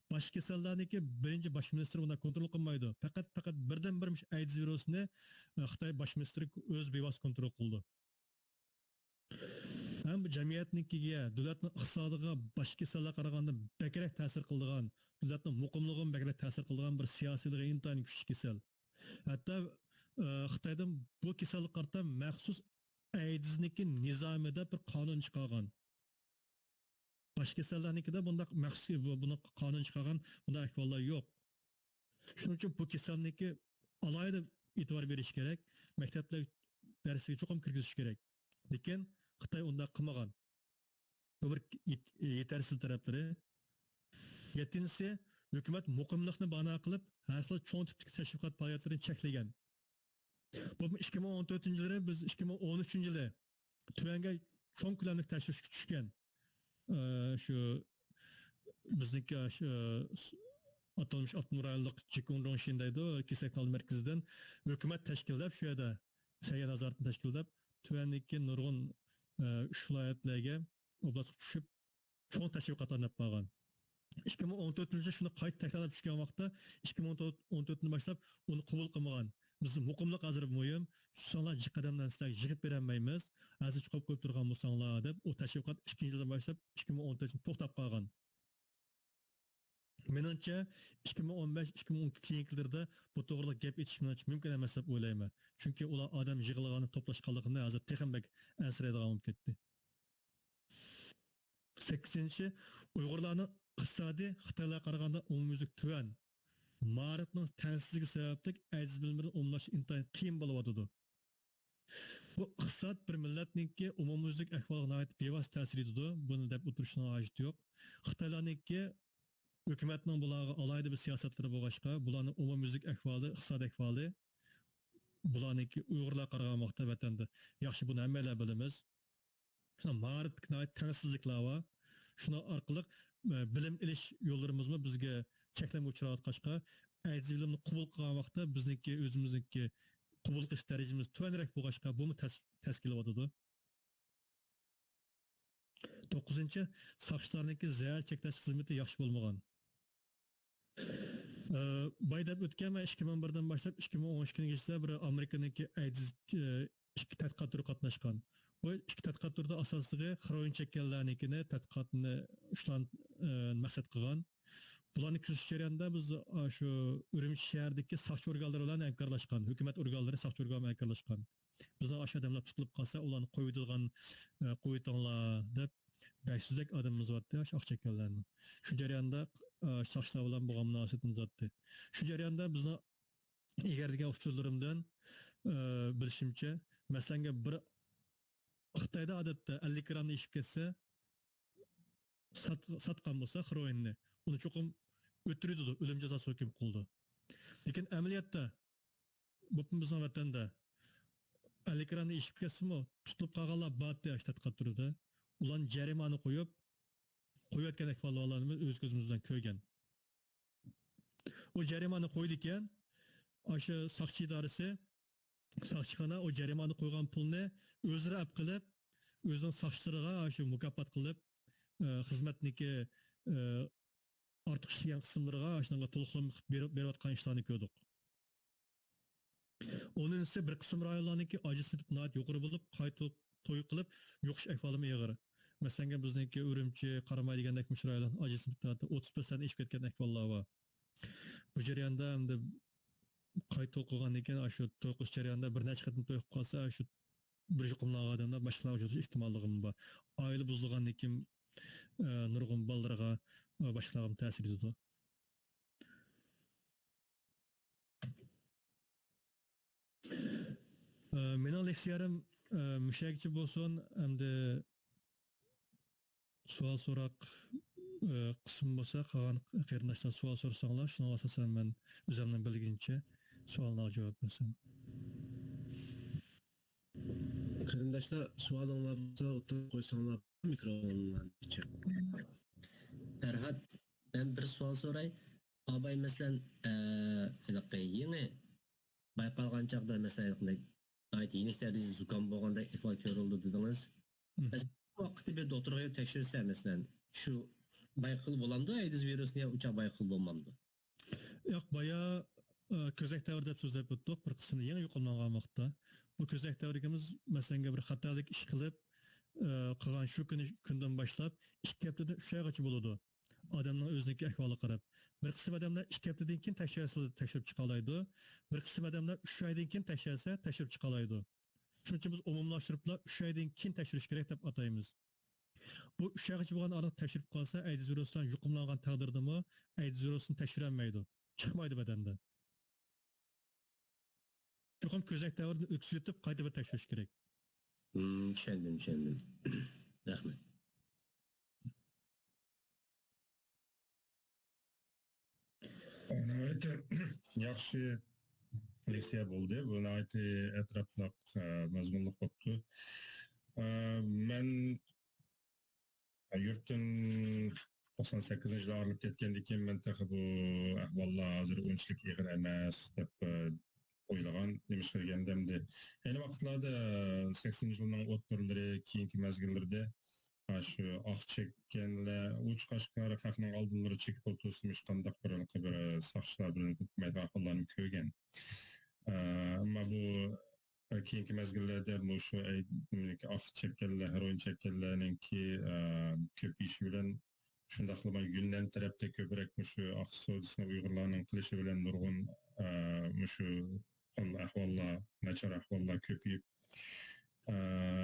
باشقا كېسەللەرنىڭكى بىرىنچى باش مىنىستىر بۇنداق كونترول قىلمايدۇ. پەقەت، پەقەت بىردىنبىر مۇشۇ ئەيدىز ۋىرۇسىنى، ئە، خىتاي باش مىنىستىرى ئۆزى بىۋاسىتە كونترول قىلىدۇ. ھەم بۇ جەمئىيەتنىڭكىگە، دۆلەتنىڭ ئىقتىسادىغا باشقا كېسەللەرگە قارىغاندا بەكرەك تەسىر قىلىدىغان، دۆلەتنىڭ مۇقىملىقىغىمۇ بەكرەك تەسىر قىلىدىغان بىر سىياسىيلىقى ئىنتايىن كۈچلۈك كېسەل. ھەتتا، ئە، خىتايدا بۇ كېسەلگە قارىتا مەخسۇس ئەيدىزنىڭكى نىزامى دەپ بىر قانۇن چىقارغان. باشقا كېسەللەرنىڭكىدە بۇنداق مەخسۇس، بۇ، بۇنى قانۇن چىقارغان بۇنداق ئەھۋاللار يوق. شۇنىڭ ئۈچۈن بۇ كېسەلنىڭكى ئالاھىدە ئېتىبار بېرىش كېرەك. مەكتەپلەر دەرسىگە چوقۇم كىرگۈزۈش كېرەك. لېكىن خىتاي ئۇنداق قىلمىغان. بۇ بىر يېت-، يېتەرسىز تەرەپلىرى. يەتتىنچىسى، ھۆكۈمەت مۇقىملىقنى بانا قىلىپ، ھەر خىل چوڭ تىپتىكى تەشۋىقات پائالىيەتلىرىنى چەكلىگەن. بۇ ئىككى مىڭ ئون تۆتىنچى يىلى، بىز ئىككى مىڭ ئون ئۈچىنچى يىلى تۈەنگە چوڭ كۆلەملىك تەكشۈرۈشكە چۈشكەن. ئە، شۇ بىزنىڭكى، ئە، شۇ، ئاتالمىش ئاپتونوم رايونلۇق جىكۇڭ روڭشىن دەيدۇ، كېسەك نادىلى مەركىزىدىن ھۆكۈمەت تەشكىللەپ، شۇ يەردە سەھىيە نازارىتىنى تەشكىللەپ، تۈەندىكى نۇرغۇن، ئە، ئۈچ ۋىلايەتلەرگە، ئوبلاستقا چۈشۈپ، چوڭ تەشۋىقاتلارنى ئېلىپ بارغان. ئىككى مىڭ ئون تۆتىنچى يىلى شۇنى قايتا تەكرارلاپ چۈشكەن ۋاقىتتا، ئىككى مىڭ ئون تۆتىنچى يىلدىن باشلاپ ئۇنى قوبۇل قىلمىغان. بىزدە مۇقىملىق ھازىر مۇھىم. چۈشسەڭلار جىق قەدەمدىن سىلەرگە يىغىپ بېرەلمەيمىز. ھازىر چىقىپ قويۇپ تۇرغان بولساڭلار، دەپ ئۇ تەشۋىقات ئىككىنچى يىلدىن باشلاپ ئىككى مىڭ ئون تۆتىنچى يىلى توختاپ قالغان. مېنىڭچە، ئىككى مىڭ ئون بەش، ئىككى مىڭ ئون ئىككى كېيىنكى يىللىرىدا بۇ توغرىلىق گەپ ئېچىش مېنىڭچە مۇمكىن ئەمەس دەپ ئويلايمەن. چۈنكى ئۇلار ئادەم يىغىلغاننى، توپلاشقانلىقىنى ھازىر تېخىمۇ بەك ئەنسىرەيدىغان بولۇپ كەتتى. سەككىزىنچى، ئۇيغۇرلارنىڭ ئىقتىسادى خىتايلارغا قارىغاندا ئومۇميۈزلۈك تۆۋەن. مائارىپنىڭ تەڭسىزلىكى سەۋەبلىك ئەيدىز بىلىملىرىنى ئومۇملاشتۇرۇش ئىنتايىن قىيىن بولۇۋاتىدۇ. بۇ ئىقتىساد بىر مىللەتنىڭكى ئومۇميۈزلۈك ئەھۋالىغا ناھايىتى بىۋاسىتە تەسىر يېتىدۇ. بۇنى دەپ ئولتۇرۇشنىڭ ھاجىتى يوق. خىتايلارنىڭكى ھۆكۈمەتنىڭ بۇلارغا ئالاھىدە بىر سىياسەتلىرى بولغاچقا، بۇلارنىڭ ئومۇميۈزلۈك ئەھۋالى، ئىقتىساد ئەھۋالى، بۇلارنىڭكى ئۇيغۇرلارغا قارىغان ۋاقىتتا ۋەتەندە ياخشى، بۇنى ھەممەيلەن بىلىمىز. شۇنداق مائارىپتىكى ناھايىتى تەڭسىزلىكلەر بار. شۇنىڭ ئارقىلىق، ئە، بىلىم ئېلىش يوللىرىمىزمۇ بىزگە چەكلىمىگە ئۇچراۋاتقاچقا، ئەيدىز بىلىمنى قوبۇل قىلغان ۋاقىتتا بىزنىڭكى ئۆزىمىزنىڭكى قوبۇل قىلىش دەرىجىمىز تۆۋەنرەك بولغاچقا، بۇمۇ تەس-، تەس كېلىۋاتىدۇ. توققۇزىنچى، ساقچىلارنىڭكى زەھەر چەكلەش خىزمىتى ياخشى بولمىغان. ئە، بايا دەپ ئۆتكەن، مەن ئىككى مىڭ بىردىن باشلاپ ئىككى مىڭ ئون ئىككىنچى يىلىغىچە بىر ئامېرىكىنىڭكى ئەيدىز، ئە، ئىككى تەتقىقات تۈرى قاتناشقان. بۇ ئىككى تەتقىقات تۈرىدە ئاساسلىقى خېروئىن چەككەنلەرنىڭكىنى تەتقىقاتنى شۇلارنى، ئە، مەقسەت قىلغان. بۇلارنى كۆزىتىش جەريانىدا بىز، ئا، شۇ ئۈرۈمچى شەھىرىدىكى ساقچى ئورگانلىرى بىلەن ھەمكارلاشقان، ھۆكۈمەت ئورگانلىرى ساقچى ئورگانى بىلەن ھەمكارلاشقان. بىزنىڭ ئاشۇ ئادەملەر تۇتۇلۇپ قالسا، ئۇلارنى قويۇۋېتىدىغان، ئە، قويۇۋېتىڭلار دەپ، بەش يۈزدەك ئادىمىمىز بارتتى، ئاشۇ ئاق چەككەنلەرنىڭ. شۇ جەرياندا، ئە، ساقچىلار بىلەن بولغان مۇناسىۋىتىمىز بارتتى. شۇ جەرياندا بىزنىڭ ئىگىلىگەن ئۇچۇرلىرىمدىن، ئە، بىلىشىمچە، مەسىلەنگە، بىر خىتايدا ئادەتتە ئەللىك گرامدىن ئېشىپ كەتسە، سات-، ساتقان بولسا خېروئىننى، ئۇنى چوقۇم ئۆلتۈرىدۇ، ئۆلۈم جازاسى ھۆكۈم قىلىدۇ. لېكىن ئەمەلىيەتتە، بولۇپمۇ بىزنىڭ ۋەتەندە ئەللىك گرامدىن ئېشىپ كەتسىمۇ، تۇتۇلۇپ قالغانلار بارتتى، ئاشۇ تەتقىقات تۈرىدە. ئۇلارنى جەرىمانە قويۇپ، قويۇۋەتكەن ئەھۋاللارنى ئۆز كۆزىمىز بىلەن كۆرگەن. ئۇ جەرىمانە قويىدىكەن، ئاشۇ ساقچى ئىدارىسى، ساقچىخانا ئۇ جەرىمانە قويغان پۇلنى ئۆزلىرى ئەپ قىلىپ، ئۆزىنىڭ ساقچىلىرىغا ئاشۇ مۇكاپات قىلىپ، ئە، خىزمەتنىڭكى، ئە، ئارتۇق ئىشلىگەن قىسىملىرىغا ئاشۇنىڭغا تولۇقلىما قىلىپ بېرىپ، بېرىۋاتقان ئىشلارنى كۆردۇق. ئۇنىڭ ئۈستىگە بىر قىسىم رايونلارنىڭكى ئاجىز سىنىپى ناھايىتى يۇقىرى بولۇپ، قايتا توي قىلىپ يوقىشىش ئەھۋالىمۇ ئېغىر. مەسىلەن، بىزنىڭكى ئۈرۈمچى، قاراماي دېگەندەك مۇشۇ رايونلار ئاجىز سىنىپى ئوتتۇز پىرسەنت ئېشىپ كەتكەن ئەھۋاللار بار. بۇ جەرياندا ئەمدى قايتا توي قىلغاندىن كېيىن، ئاشۇ توي قىلىش جەريانىدا بىر نەچچە قېتىم توي قىلىپ قالسا، شۇ بىر يۇقۇملانغان ئادەملەر باشقىلارغا يۇقۇش ئېھتىماللىقىمۇ بار. ئائىلە بۇزۇلغاندىن كېيىن، ئە، نۇرغۇن بالىلىرىغا، ئە، باشقىلارغا تەسىر يېتىدۇ. ئە، مېنىڭ لېكسىيەم، ئە، مۇشۇ يەرگىچە بولسۇن. ئەمدى سوئال سوراق، ئە، قىسمى بولسا، قالغان قېرىنداشلار سوئال سورىساڭلار، شۇنىڭغا ئاساسەن مەن ئۆزۈمنىڭ بىلگىنىچە سوئاللارغا جاۋاب بەرسەم. قېرىنداشلار، سوئالىڭلار بولسا ئوتتۇرىغا قويساڭلار، مىكروفونلارنى ئۆچۈرۈپ. پەرھات، مەن بىر سوئال سوراي. ئاباي، مەسىلەن، ئە، ھېلىقى يېڭى بايقالغان چاغدا، مەسىلەن، ھېلىقىدەك ناھايىتى يېنىك دەرىجىدە زۇكام بولغاندەك ئەھۋال كۆرۈلدى دېدىڭىز. مم. مەسىلەن، بۇ ۋاقىتتا بىر دوختۇرغا بېرىپ تەكشۈرسە، مەسىلەن، شۇ بايقىلغىلى بولامدۇ ئەيدىز ۋىرۇسىنى يا ئۇ چاغ بايقىلغىلى بولمامدۇ؟ ياق، بايا، ئە، كۆزنەك دەۋرى دەپ سۆزلەپ ئۆتتۇق، بىر قىسمى يېڭى يۇقۇملانغان ۋاقىتتا. بۇ كۆزنەك دەۋرىگىمىز، مەسىلەنگە، بىر خاتالىق ئىش قىلىپ، ئە، قىلغان شۇ كۈنى، كۈندىن باشلاپ ئىككى ھەپتىدىن ئۈچ ئايغىچە بولىدۇ. ئادەمنىڭ ئۆزىنىڭكى ئەھۋالىغا قاراپ. بىر قىسىم ئادەملەر ئىككى ھەپتىدىن كېيىن تەكشۈرسىلا تەكشۈرۈپ چىقالايدۇ. بىر قىسىم ئادەملەر ئۈچ ئايدىن كېيىن تەكشۈرسە تەكشۈرۈپ چىقالايدۇ. شۇنىڭ ئۈچۈن بىز ئومۇملاشتۇرۇپلا ئۈچ ئايدىن كېيىن تەكشۈرۈش كېرەك دەپ ئاتايمىز. بۇ ئۈچ ئايغىچە بولغان ئارىلىق تەكشۈرۈپ قالسا، ئەيدىز ۋىرۇسى بىلەن يۇقۇملانغان تەقدىردىمۇ ئەيدىز ۋىرۇسىنى تەكشۈرەلمەيدۇ. چىقمايدۇ بەدەندىن. چوقۇم كۆزنەك دەۋرىدىن ئۆتكۈزۈۋېتىپ، قايتا بىر تەكشۈرۈش كېرەك. مم، چۈشەندىم، چۈشەندىم. رەھمەت. ناھايىتى ياخشى لېكسىيە بولدى. بۇ ناھايىتى ئەتراپلىق، ئە، مەزمۇنلۇق بوپتۇ. ئە، مەن يۇرتتىن توقسان سەككىزىنچى يىلى ئايرىلىپ كەتكەندىن كېيىن، مەن تېخى بۇ ئەھۋاللار ھازىر ئۇنچىلىك ئېغىر ئەمەس دەپ، ئە، ئويلىغان. نېمىشقا دېگەندە، ئەمدى ئەينى ۋاقىتلاردا سەكسىنىنچى يىلنىڭ ئوتتۇرىلىرى، كېيىنكى مەزگىللىرىدە، ھە، شۇ ئاق چەككەنلەر ئوچۇق ئاشكارا خەقنىڭ ئالدىملىرىدا چېكىپ ئولتۇرسىمۇ، ھېچقانداق بىر، بىر ساقچىلار بىلەن ھۆكۈمەت ئەھۋاللارنى كۆرگەن. ئە، ئەمما بۇ كېيىنكى مەزگىللەردە مۇشۇ ئەي-، ئاق چەككەنلەر، ھېروئىن چەككەنلەرنىڭكى، ئە، كۆپىيىشى بىلەن، شۇنداقلا يۈننەن تەرەپتە كۆپرەك مۇشۇ ئاق سودىسىنى ئۇيغۇرلارنىڭ قىلىشى بىلەن نۇرغۇن، ئە، مۇشۇ ئەھۋاللار، ناچار ئەھۋاللار كۆپىيىپ، ئە،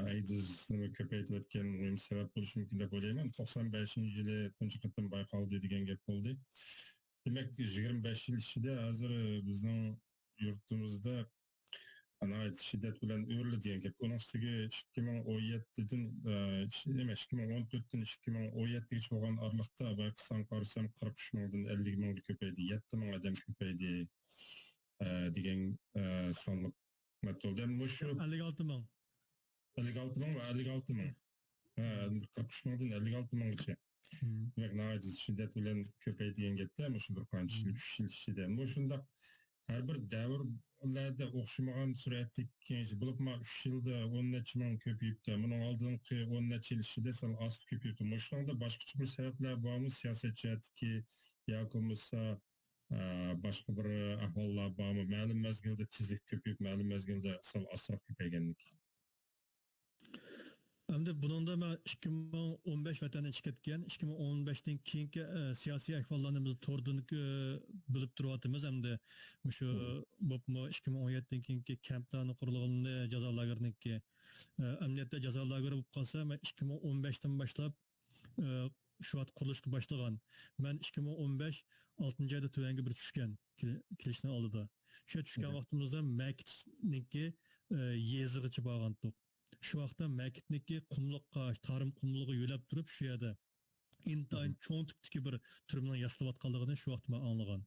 ئەيدىزنى كۆپەيتىۋەتكەن مۇھىم سەۋەب بولۇشى مۇمكىن دەپ ئويلايمەن. توقسان بەشىنچى يىلى تۇنجى قېتىم بايقالدى دېگەن گەپ بولدى. دېمەك، يىگىرمە بەش يىل ئىچىدە ھازىر بىزنىڭ يۇرتىمىزدا ناھايىتى شىددەت بىلەن ئۆرلىدى دېگەن گەپ. ئۇنىڭ ئۈستىگە ئىككى مىڭ ئون يەتتىدىن، ئە، ئىش-، نېمە، ئىككى مىڭ ئون تۆتتىن ئىككى مىڭ ئون يەتتىگىچە بولغان ئارىلىقتا بايقىساڭ قارىسام، قىرىق ئۈچ مىڭدىن ئەللىك مىڭغا كۆپەيدى، يەتتە مىڭ ئادەم كۆپەيدى، ئە، دېگەن، ئە، سانلىق مەتبۇئات. مۇشۇ ئەللىك ئالتە مىڭ. ئەللىك ئالتە مىڭ ۋە ئەللىك ئالتە مىڭ. ھە، قىرىق ئۈچ مىڭدىن ئەللىك ئالتە مىڭغىچە. مم. دېمەك، ناھايىتى شىددەت بىلەن كۆپەيدى دېگەن گەپتە، مۇشۇ بىر قانچە يىل، مم، ئۈچ يىل ئىچىدە. مۇشۇنداق ھەر بىر دەۋرلەردە ئوخشىمىغان سۈرئەتتىكى كېڭىيىش، بولۇپمۇ ئۈچ يىلدا ئون نەچچە مىڭ كۆپىيىپتۇ. بۇنىڭ ئالدىنقى ئون نەچچە يىل ئىچىدە سەل ئاستا كۆپىيىپتۇ. مۇشۇنىڭدا باشقىچە بىر سەۋەبلەر بارمۇ؟ سىياسەت جەھەتتىكى ياكى بولمىسا، ئە، باشقا بىر ئەھۋاللار بارمۇ؟ مەلۇم مەزگىلدە تېزلىك كۆپىيىپ، مەلۇم مەزگىلدە سەل ئاستىراق كۆپەيگەنلىكى. ئەمدى بۇنىڭدا مەن ئىككى مىڭ ئون بەش ۋەتەندىن چىقىپ كەتكەن، ئىككى مىڭ ئون بەشتىن كېيىنكى، ئە، سىياسىي ئەھۋاللارنى بىز توردىن، ئە، بىلىپ تۇرۇۋاتىمىز ئەمدى. مۇشۇ بولۇپمۇ ئىككى مىڭ ئون يەتتىدىن كېيىنكى كەمپلەرنى قۇرۇلغىنىنى جازا لاگېرىنىڭكى. ئە، ئەمەلىيەتتە جازا لاگېرى بولۇپ قالسا، مەن ئىككى مىڭ ئون بەشتىن باشلاپ، ئە، شۇ ۋاقىت قۇرۇلۇشقا باشلىغان. مەن ئىككى مىڭ ئون بەش ئالتىنچى ئايدا تۆۋەنگە بىر چۈشكەن، كېلى-، كېلىشنىڭ ئالدىدا. شۇ چۈشكەن ۋاقتىمىزدا مەكىتنىڭكى، ئە، يېزىغىچە بارغانتۇق. شۇ ۋاقىتتا مەكىتنىڭكى قۇملۇققا، تارىم قۇملۇقىغا يۆلەپ تۇرۇپ، شۇ يەردە ئىنتايىن چوڭ تىپتىكى بىر تۈرمىنىڭ ياسىلىۋاتقانلىقىنى شۇ ۋاقىتتا مەن ئاڭلىغان.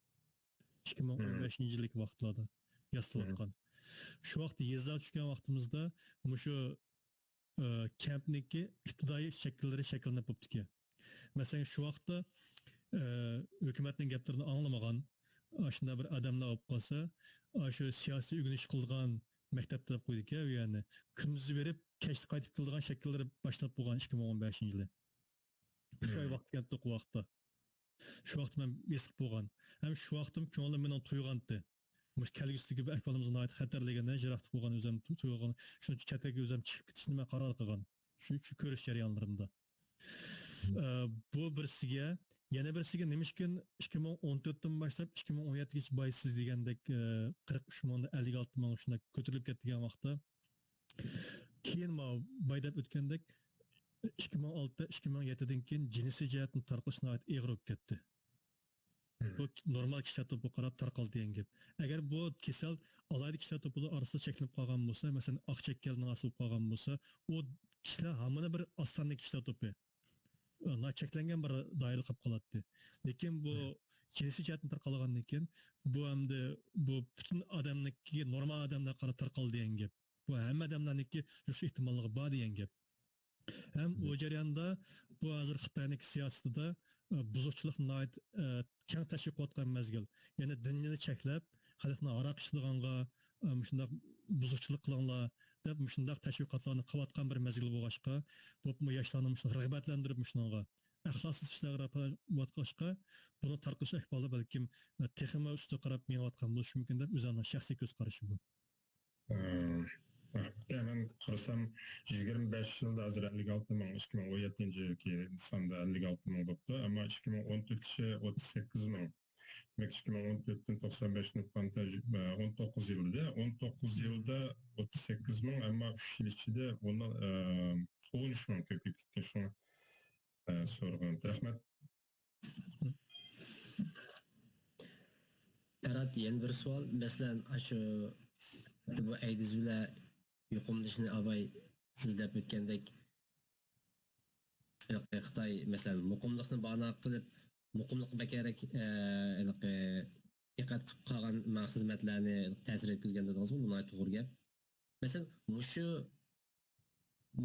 ئىككى مىڭ ئون بەشىنچى يىلدىكى ۋاقىتلاردا ياسىلىۋاتقان. شۇ ۋاقىتتا يېزىغا چۈشكەن ۋاقتىمىزدا مۇشۇ، ئە، كەمپنىڭكى ئىپتىدائىي شەكىللىرى شەكىللىنىپ بوپتىكەن. مەسىلەن، شۇ ۋاقىتتا، ئە، ھۆكۈمەتنىڭ گەپلىرىنى ئاڭلىمىغان، ئاشۇنداق بىر ئادەملەر بولۇپ قالسا، ئاشۇ سىياسىي ئۆگىنىش قىلىدىغان مەكتەپ دەپ قويدىكەن، يەنى كۈندۈز بېرىپ، كەچتە قايتىپ كېلىدىغان شەكىللىىرى باشلاپ بولغان ئىككى مىڭ ئون بەشىنچى يىلى. ئۈچ ئاي ۋاقىت كەتتى ئۇ ۋاقىتتا. شۇ ۋاقىتتا مەن بېسىق بولغان. ھەم شۇ ۋاقىتتىمۇ كۆڭلۈم مېنىڭ تويغانتى. مۇشۇ كەلگۈسىدىكى بۇ ئەھۋالىمىز ناھايىتى خەتەرلىك، يىراقتا بولغان ئۆزۈم تو-، تويغان، شۇنچە چەت ئەلگە ئۆزۈم چىقىپ كېتىشنى مەن قارار قىلغان. شۇ، شۇ كۆرۈش جەريانلىرىمدا. ئە، بۇ بىرسىگە، يەنە بىرسىگە نېمىشقىن ئىككى مىڭ ئون تۆتتىن باشلاپ ئىككى مىڭ ئون يەتتىگىچە باي سىز دېگەندەك، ئە، قىرىق ئۈچ مىڭدىن ئەللىك ئالتە مىڭغا شۇنداق كۆتۈرۈلۈپ كەتكەن ۋاقىتتا، كېيىن ماۋۇ باي دەپ ئۆتكەندەك، ئىككى مىڭ ئالتە، ئىككى مىڭ يەتتىدىن كېيىن جىنسىي جەھەتتىن تارقىلىش ناھايىتى ئېغىر بولۇپ كەتتى. بۇ نورمال كىشىلەر توپىغا قاراپ تارقالدى دېگەن گەپ. ئەگەر بۇ كېسەل ئالاھىدە كىشىلەر توپى ئارىسىدا چەكلىنىپ قالغان بولسا، مەسىلەن، ئاق چەككەنلەرنىڭ ئارىسىدا بولۇپ قالغان بولسا، ئۇ كىشىلەر ھامان بىر ئاز سانلىق كىشىلەر توپى. ئە، چەكلەنگەن بىر دائىرىدە قېلىپ قالاتتى. لېكىن بۇ جىنسىي جەھەتتىن تارقالغاندىن كېيىن، بۇ ئەمدى بۇ پۈتۈن ئادەمنىڭكى نورمال ئادەملەرگە قاراپ تارقالدى دېگەن گەپ. بۇ ھەممە ئادەملەرنىڭكى يۇقۇش ئېھتىماللىقى بار دېگەن گەپ. ھەم ئۇ جەرياندا بۇ ھازىر خىتاينىڭكى سىياسىتىدە، ئە، بۇزۇقچىلىق ناھايىتى، ئە، كەڭ تەشۋىق قىلىۋاتقان مەزگىل. يەنى دىننى چەكلەپ، خەلقنى ھاراق ئىچىدىغانغا، ئە، مۇشۇنداق بۇزۇقچىلىق قىلىڭلار دەپ، مۇشۇنداق تەشۋىقاتلارنى قىلىۋاتقان بىر مەزگىل بولغاچقا، بولۇپمۇ ياشلارنى مۇشۇنداق رىغبەتلەندۈرۈپ مۇشۇنىڭغا، ئەخلاقسىز ئىشلارغا راپاراتقاچقا، بۇنىڭ تارقىلىش ئەھۋالى بەلكىم، ئە، تېخىمۇ ئۈستىگە قاراپ مېڭىۋاتقان بولۇشى مۇمكىن دەپ ئۆزۈمنىڭ شەخسىي كۆز قارىشى بۇ. ئىم، مەن قارىسام، يىگىرمە بەش يىلدا ھازىر ئەللىك ئالتە مىڭ، ئىككى مىڭ ئون يەتتىنچى يىلى ساندا ئەللىك ئالتە مىڭ بوپتۇ، ئەمما ئىككى مىڭ ئون تۆتىنچى يىلى ئوتتۇز سەككىز مىڭ. دېمەك، ئىككى مىڭ ئون تۆتتىن توقسان بەشنى ئوقۇغاندا، ئون توققۇز يىلدا، ئون توققۇز يىلدا ئوتتۇز سەككىز مىڭ، ئەمما ئۈچ يىل ئىچىدە ئون، ئە، ئون ئۈچ مىڭ كۆپىيىپ كەتكەن. شۇڭا، ئە، سورىغان. رەھمەت. پەرھات، يەنە بىر سوئال. مەسىلەن، ئاشۇ بۇ ئەيدىز بىلەن يۇقۇملىنىشنى ئاۋاي سىز دەپ ئۆتكەندەك، خىتاي، مەسىلەن، مۇقىملىقنى بانا قىلىپ، مۇقىملىققا بەكرەك، ئە، ھېلىقى دىققەت قىلىپ قالغان ما خىزمەتلەرنى تەسىر يەتكۈزگەن دېدىڭىزغۇ، بۇ ناھايىتى توغرا گەپ. مەسىلەن، مۇشۇ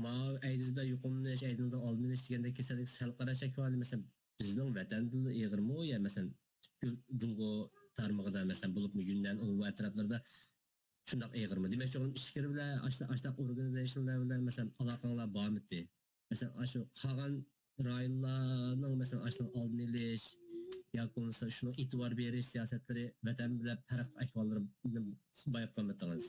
ماۋۇ ئەيدىز بىلەن يۇقۇملىنىش، ئەيدىزدىن ئالدىنى ئېلىش دېگەندەك كېسەللىك خەلقئارا شەكىۋالدى. مەسىلەن، بىزنىڭ ۋەتەندىلا ئېغىرمۇ يا، مەسىلەن، پۈتكۈل جۇڭگو تارمىقىدا، مەسىلەن، بولۇپمۇ يۈننەن، ئۇيغۇر ئەتراپلىرىدا شۇنداق ئېغىرمۇ؟ دېمەكچى بولغىنىم، ئىچكىرى بىلەن ئاشۇ، ئاشۇنداق ئورگانىزېيشنلار بىلەن، مەسىلەن، ئالاقەڭلار بارمىدى؟ مەسىلەن، ئاشۇ قالغان رايونلارنىڭ، مەسىلەن، ئاشۇنىڭ ئالدىنى ئېلىش ياكى بولمىسا شۇنىڭ ئېتىبار بېرىش سىياسەتلىرى ۋەتەن بىلەن پەرقلىق ئەھۋاللىرىنى بايقىغانمىدىڭىز؟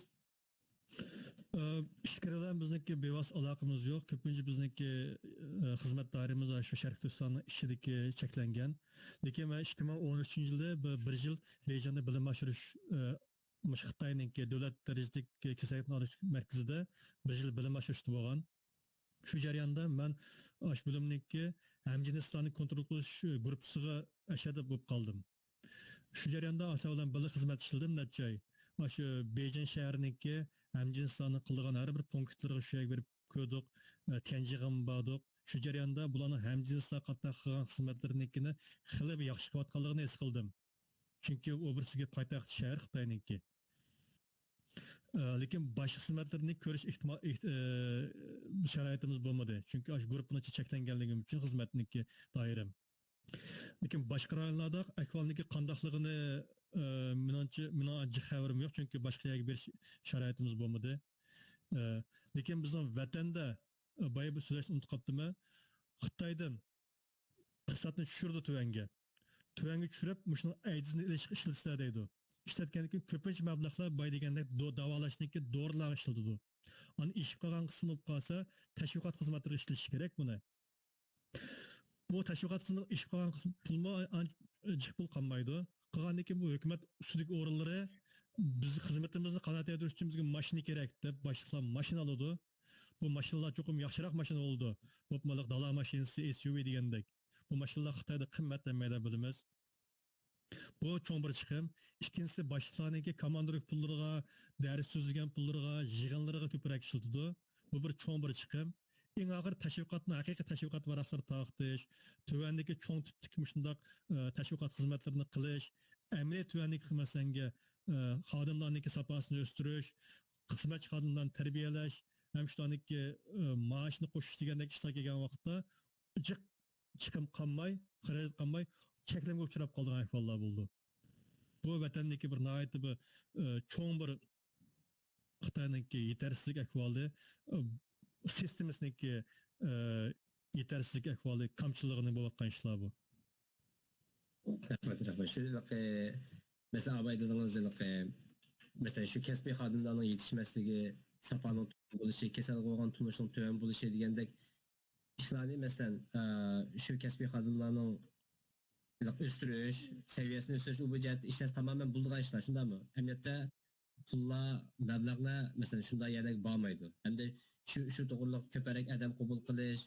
ئە، ئىچكىرى بىلەن بىزنىڭكى بىۋاسىتە ئالاقىمىز يوق. كۆپىنچە بىزنىڭكى، ئە، خىزمەت دائىرىمىز شۇ شەرقىي تۈركىستاننىڭ ئىچىدىكى چەكلەنگەن. لېكىن مەن ئىككى مىڭ ئون ئۈچىنچى يىلى بىر، بىر يىل بېيجىڭدا بىلىم ئاشۇرۇش، ئە، مۇشۇ خىتاينىڭكى دۆلەت دەرىجىلىك كېسەللىكنى ئاشۇرۇش مەركىزىدە بىر يىل بىلىم ئاشۇرۇشتا بولغان. شۇ جەرياندا مەن ئاشۇ بۆلۈمنىڭكى ھەمجىنسلارنى كونترول قىلىش گۇرۇپپىسىغا ئەشەدە بولۇپ قالدىم. شۇ جەرياندا ئاشۇلار بىلەن بىللە خىزمەت ئىشلىدىم نەچچە ئاي. ئاشۇ بېيجىڭ شەھىرىنىڭكى ھەمجىنسلارنىڭ قىلىدىغان ھەر بىر پونكىتلىرىغا شۇ يەرگە بېرىپ كۆردۇق، ئە، تيەنجىغىمۇ باردۇق. شۇ جەرياندا بۇلارنىڭ ھەمجىنسلار قاتناق قىلغان خىزمەتلىرىنىڭكىنى خېلى بىر ياخشى قىلىۋاتقانلىقىنى ھېس قىلدىم. چۈنكى ئۇ بىرسىگە پايتەخت شەھەر خىتاينىڭكى. ئە، لېكىن باشقا خىزمەتلىرىنى كۆرۈش ئېھتىمال، ئېھ-، ئە، شارائىتىمىز بولمىدى. چۈنكى ئاشۇ گۇرۇپپىنىڭ چەكلەنگەنلىكى ئۈچۈن خىزمەتنىڭكى دائىرەم. لېكىن باشقا رايونلاردا ئەھۋالنىڭكى قانداقلىقىنى، ئە، مېنىڭچە، مېنىڭ جىق خەۋىرىم يوق، چۈنكى باشقا يەرگە بېرىش شارائىتىمىز بولمىدى. ئە، لېكىن بىزنىڭ ۋەتەندە، ئە، بايا بىر سۆزلەشنى ئۇنتۇپ قاپتىمەن. خىتايدىن ئىقتىسادنى چۈشۈرىدۇ تۆۋەنگە. تۆۋەنگە چۈشۈرۈپ، مۇشۇنىڭ ئەيدىزنى ئېلىشقا ئىشلىتىسىلەر دەيدۇ. ئىشلەتكەندىن كېيىن كۆپىنچە مەبلەغلەر بايا دېگەندەك دو-، داۋالاشنىڭكى دورىلارغا ئىشلىتىدۇ. ئاندىن ئېشىپ قالغان قىسمى بولۇپ قالسا، تەشۋىقات خىزمەتلىرىگە ئىشلىتىشى كېرەك بۇنى. بۇ تەشۋىقات خىزمىتىگە ئېشىپ قالغان قىسمى پۇلمۇ ئانچە جىق پۇل قالمايدۇ. قىلغاندىن كېيىن بۇ ھۆكۈمەت ئۈستىدىكى ئورۇنلىرى بىز خىزمىتىمىزنى قانائەتلەندۈرۈش ئۈچۈن بىزگە ماشىنا كېرەك دەپ باشلىقلار ماشىنا ئالىدۇ. بۇ ماشىنىلار چوقۇم ياخشىراق ماشىنا بولىدۇ. بولۇپمۇ دالا ماشىنىسى، ئېس يۇ ۋى دېگەندەك. بۇ ماشىنىلار خىتايدا قىممەت، ھەممەيلەن بىلىمىز. بۇ چوڭ بىر چىقىم. ئىككىنچىسى، باشلىقلارنىڭكى كاماندىرلىق پۇللىرىغا، دەرس سۆزلىگەن پۇللىرىغا، يىغىنلىرىغا كۆپرەك ئىشلىتىدۇ. بۇ بىر چوڭ بىر چىقىم. ئىڭ ئاخىرى تەشۋىقاتنىڭ، ھەقىقىي تەشۋىقات ۋاراقلىرى تارقىتىش، تۆۋەندىكى چوڭ تىپتىكى مۇشۇنداق، ئە، تەشۋىقات خىزمەتلىرىنى قىلىش، ئەمەلىي تۆۋەندىكى مەسىلەنگە، ئە، خادىملارنىڭكى ساپاسىنى ئۆستۈرۈش، خىزمەتچى خادىملارنى تەربىيەلەش، ھەم شۇلارنىڭكى، ئە، مائاشىنى قوشۇش دېگەندەك ئىشلار كەلگەن ۋاقىتتا جىق چىقىم قالماي، خىراجەت قالماي، چەكلىمىگە ئۇچراپ قالىدىغان ئەھۋاللار بولىدۇ. بۇ ۋەتەندىكى بىر ناھايىتى بىر، ئە، چوڭ بىر خىتاينىڭكى يېتەرسىزلىك ئەھۋالى، ئە، سىستېمىسىنىڭكى، ئە، يېتەرسىزلىك ئەھۋالى، كامچىللىقىنى بولۇۋاتقان ئىشلار بۇ. رەھمەت، رەھمەت. شۇ، ئە، مەسىلەن، ئاباي دېدىڭىز، ئە، مەسىلەن، شۇ كەسپىي خادىملارنىڭ يېتىشمەسلىكى، ساپانىڭ تۆۋەن بولۇشى، كېسەلگە بولغان تونۇشنىڭ تۆۋەن بولۇشى دېگەندەك ئىشلارنى، مەسىلەن، ئە، شۇ كەسپىي خادىملارنىڭ ئۆستۈرۈش، سەۋىيەسىنى ئۆستۈرۈش، ئۇ بۇ جەھەتتە ئىشلەش تامامەن بولىدىغان ئىشلار، شۇنداقمۇ؟ ئەمەلىيەتتە پۇللار، مەبلەغلەر، مەسىلەن، شۇنداق يەرلەرگە بارمايدۇ. ھەمدە شۇ، شۇ توغرىلىق كۆپرەك ئادەم قوبۇل قىلىش،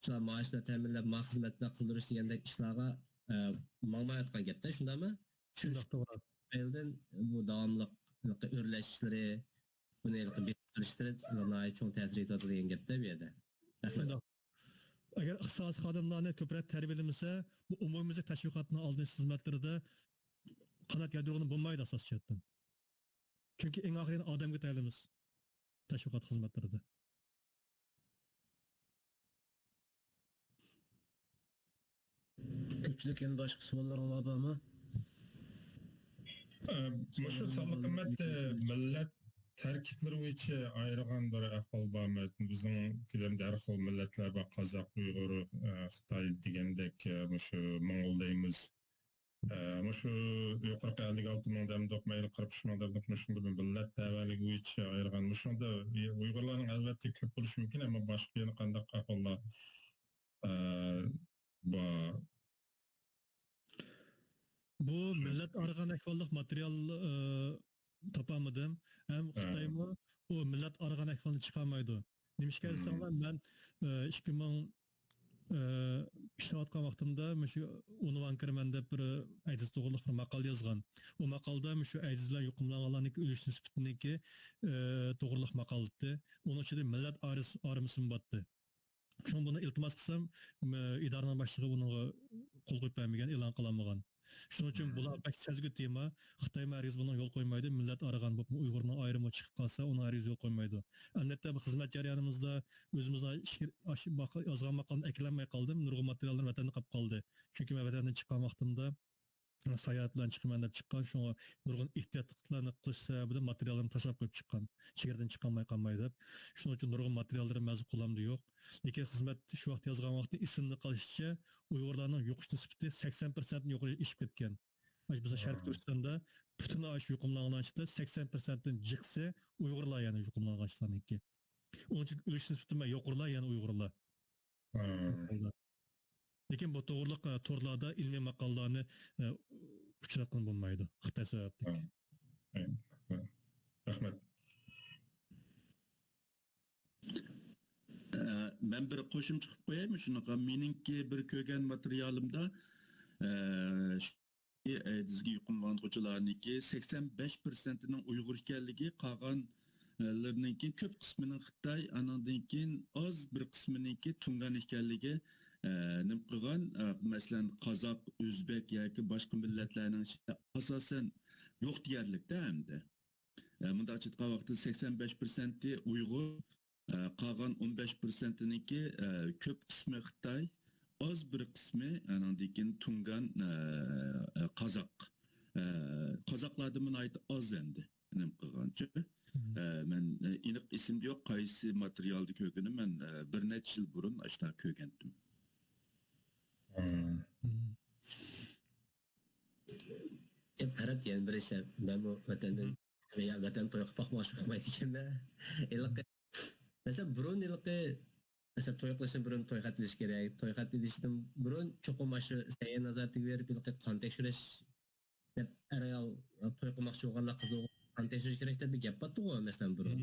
شۇلار مائاش بىلەن تەمىنلەپ، ما خىزمەت بىلەن قىلدۇرۇش دېگەندەك ئىشلارغا، ئە، ماڭمايۋاتقان گەپتە، شۇنداقمۇ؟ شۇ، شۇنداق، توغرا. تۈپەيلىدىن بۇ داۋاملىق ئۆرلەش ئىشلىرى، بۇنى بېسىپ تۇرۇش ئىشلىرى ناھايىتى چوڭ تەسىر يېتىۋاتىدۇ دېگەن گەپتە بۇ يەردە. شۇنداق. ئەگەر ئىختىساسىي خادىملارنى كۆپرەك تەربىيەلىمىسە، بۇ ئومۇميۈزلۈك تەشۋىقاتنىڭ ئالدىنى ئېلىش خىزمەتلىرىدە قانات يايدۇرغىلى بولمايدۇ ئاساسىي جەھەتتىن. چۈنكى ئەڭ ئاخىرى ئادەمگە تايىنىمىز تەشۋىقات خىزمەتلىرىدە. كۆپچىلىك، يەنە باشقا سوئاللىرىڭلار بارمۇ؟ ئە، مۇشۇ سانلىق قىممەت، ئە، مىللەت تەركىبلىرى بويىچە ئايرىغان بىر ئەھۋال بارمۇ؟ بىزنىڭ كۆلەمدە ھەر خىل مىللەتلەر بار، قازاق، ئۇيغۇر، ئە، خىتاي دېگەندەك، ئە، مۇشۇ موڭغۇل دەيمىز. ئە، مۇشۇ يۇقىرىقى ئەللىك ئالتە مىڭ دەمدۇق، مەيلى قىرىق ئۈچ مىڭ دەمدۇق، مۇشۇ بىر مىللەت تەۋەلىكى بويىچە ئايرىغان. مۇشۇنىڭدا ئۇيغۇرلارنىڭ ئەلۋەتتە كۆپ بولۇشى مۇمكىن، ئەمما باشقا يەنە قانداق ئەھۋاللار، ئە، بار؟ بۇ شۇ مىللەت ئارىغان ئەھۋاللىق ماتېرىيال، ئە، تاپالمىدىم. ھەم ھە. خىتايمۇ ئۇ مىللەت ئارىغان ئەھۋالنى چىقارمايدۇ. نېمىشقا مم. دېسەڭلار، مەن، ئە، ئىككى مىڭ، ئە، ئىشلەۋاتقان ۋاقتىمدا مۇشۇ ئۇنۋان كىرمەن دەپ بىر ئەيدىز توغرۇلۇق بىر ماقالە يازغان. ئۇ ماقالىدا مۇشۇ ئەيدىز بىلەن يۇقۇملانغانلارنىڭكى ئۆلۈش نىسبىتىنىڭكى، ئە، توغرۇلۇق ماقالە ئىدى. ئۇنىڭ ئىچىدە مىللەت ئارىس-، ئارىمىسىمۇ باتتى. شۇڭا بۇنى ئىلتىماس قىلسام، ئىدارىنىڭ باشلىقى بۇنىڭغا قول قويۇپ بەرمىگەن، ئېلان قىلالمىغان. شۇنىڭ ئۈچۈن مم. بۇلار بەك سەزگۈر تېما. خىتايمۇ ھەرگىز بۇنىڭغا يول قويمايدۇ. مىللەت ئارىغان بولۇپمۇ ئۇيغۇرنىڭ ئايرىمى چىقىپ قالسا، ئۇنىڭغا ھەرگىز يول قويمايدۇ. ئەلۋەتتە، بۇ خىزمەت جەريانىمىزدا ئۆزىمىزنىڭ ئىچكى-، ئاش-، باق-، يازغان ماقالىنى ئەكىلەلمەي قالدىم. نۇرغۇن ماتېرىياللىرىم ۋەتەندە قاپقالدى. چۈنكى مەن ۋەتەندىن چىققان ۋاقتىمدا ساياھەت بىلەن چىقىمەن دەپ چىققان، شۇڭا نۇرغۇن ئېھتىياتلىقلارنى قىلىش سەۋەبىدىن ماتېرىياللىرىمنى تاشلاپ قويۇپ چىققان، چېگرىدىن چىقالماي قالماي دەپ. شۇنىڭ ئۈچۈن نۇرغۇن ماتېرىياللىرىم ھازىر قولۇمدا يوق. لېكىن خىزمەت شۇ ۋاقىت يازغان ۋاقىتتا ئېسىمدە قېلىشىچە، ئۇيغۇرلارنىڭ يۇقۇش نىسبىتى سەكسەن پىرسەنتتىن يۇقىرى ئېشىپ كەتكەن. مانا بىزنىڭ شەرقىي ھا. تۈركىستاندا پۈتۈن ئاشۇ يۇقۇملانغانلارنىڭ ئىچىدە سەكسەن پىرسەنتتىن جىقىسى ئۇيغۇرلار، يەنى يۇقۇملانغانلارنىڭكى. ئۇنىڭ ئۈچۈن ئۆلۈش نىسبىتى يۇقىرىلار، يەنى ئۇيغۇرلار. ھا. لېكىن بۇ توغرىلىق، ئە، تورلاردا ئىلمىي ماقالىلەرنى، ئە، ئۇچراتقىلى بولمايدۇ، خىتاي سەۋەبلىك. ھە. ھە. رەھمەت. ئە، مەن بىر قوشۇمچە قىلىپ قويايمۇ شۇنىڭغا؟ مېنىڭكى بىر كۆرگەن ماتېرىيالىمدا، ئە، شۇ ئەيدىزگە يۇقۇملانغۇچىلارنىڭكى سەكسەن بەش پىرسەنتىنىڭ ئۇيغۇر ئىكەنلىكى، قالغان لىرىنىڭكى كۆپ قىسمىنىڭ خىتاي، ئانىڭدىن كېيىن ئاز بىر قىسمىنىڭكى تۇڭگان ئىكەنلىكى، ئە، نېمە قىلغان، ئە، مەسىلەن، قازاق، ئۆزبەك ياكى باشقا مىللەتلەرنىڭ ئىچىدە ئاساسەن يوق دېيەرلىك-تە ئەمدى. ئە، مۇنداق ئېيتقان ۋاقىتتا سەكسەن بەش پىرسەنتى ئۇيغۇر، ئە، قالغان ئون بەش پىرسەنتىنىڭكى، ئە، كۆپ قىسمى خىتاي، ئاز بىر قىسمى، ئانىڭدىن كېيىن تۇڭگان، ئە، ئە، قازاق، ئە، قازاقلاردىنمۇ ناھايىتى ئاز ئەمدى. نېمە قىلغانچە؟ مم. ئە، مەن، ئە، ئېنىق ئېسىمدە يوق، قايسى ماتېرىيالدا كۆرگىنىم، مەن، ئە، بىر نەچچە يىل بۇرۇن ئاشۇنداق كۆرگەنتىم. مم. مم. ئە، پەرھات، يەنە بىر ئىش، مەنمۇ ۋەتەندىن، مم. يا ۋەتەن توي قىلىپ باقماقچى بولمايدىكەنمەن. ھېلىقى، مەسىلەن، بۇرۇن ھېلىقى، مەسىلەن، توي قىلىشتىن بۇرۇن توي خەت ئېلىش كېرەك. توي خەت ئېلىشتىن بۇرۇن چوقۇم ئاشۇ سەھىيە نازارىتىگە بېرىپ، ھېلىقى قان تەكشۈرۈش ئەر ئايال توي قىلماقچى بولغانلار قىز ئوغۇل قان تەكشۈرۈش كېرەك دەپ بىر گەپ بارتتىغۇ، مەسىلەن، بۇرۇن.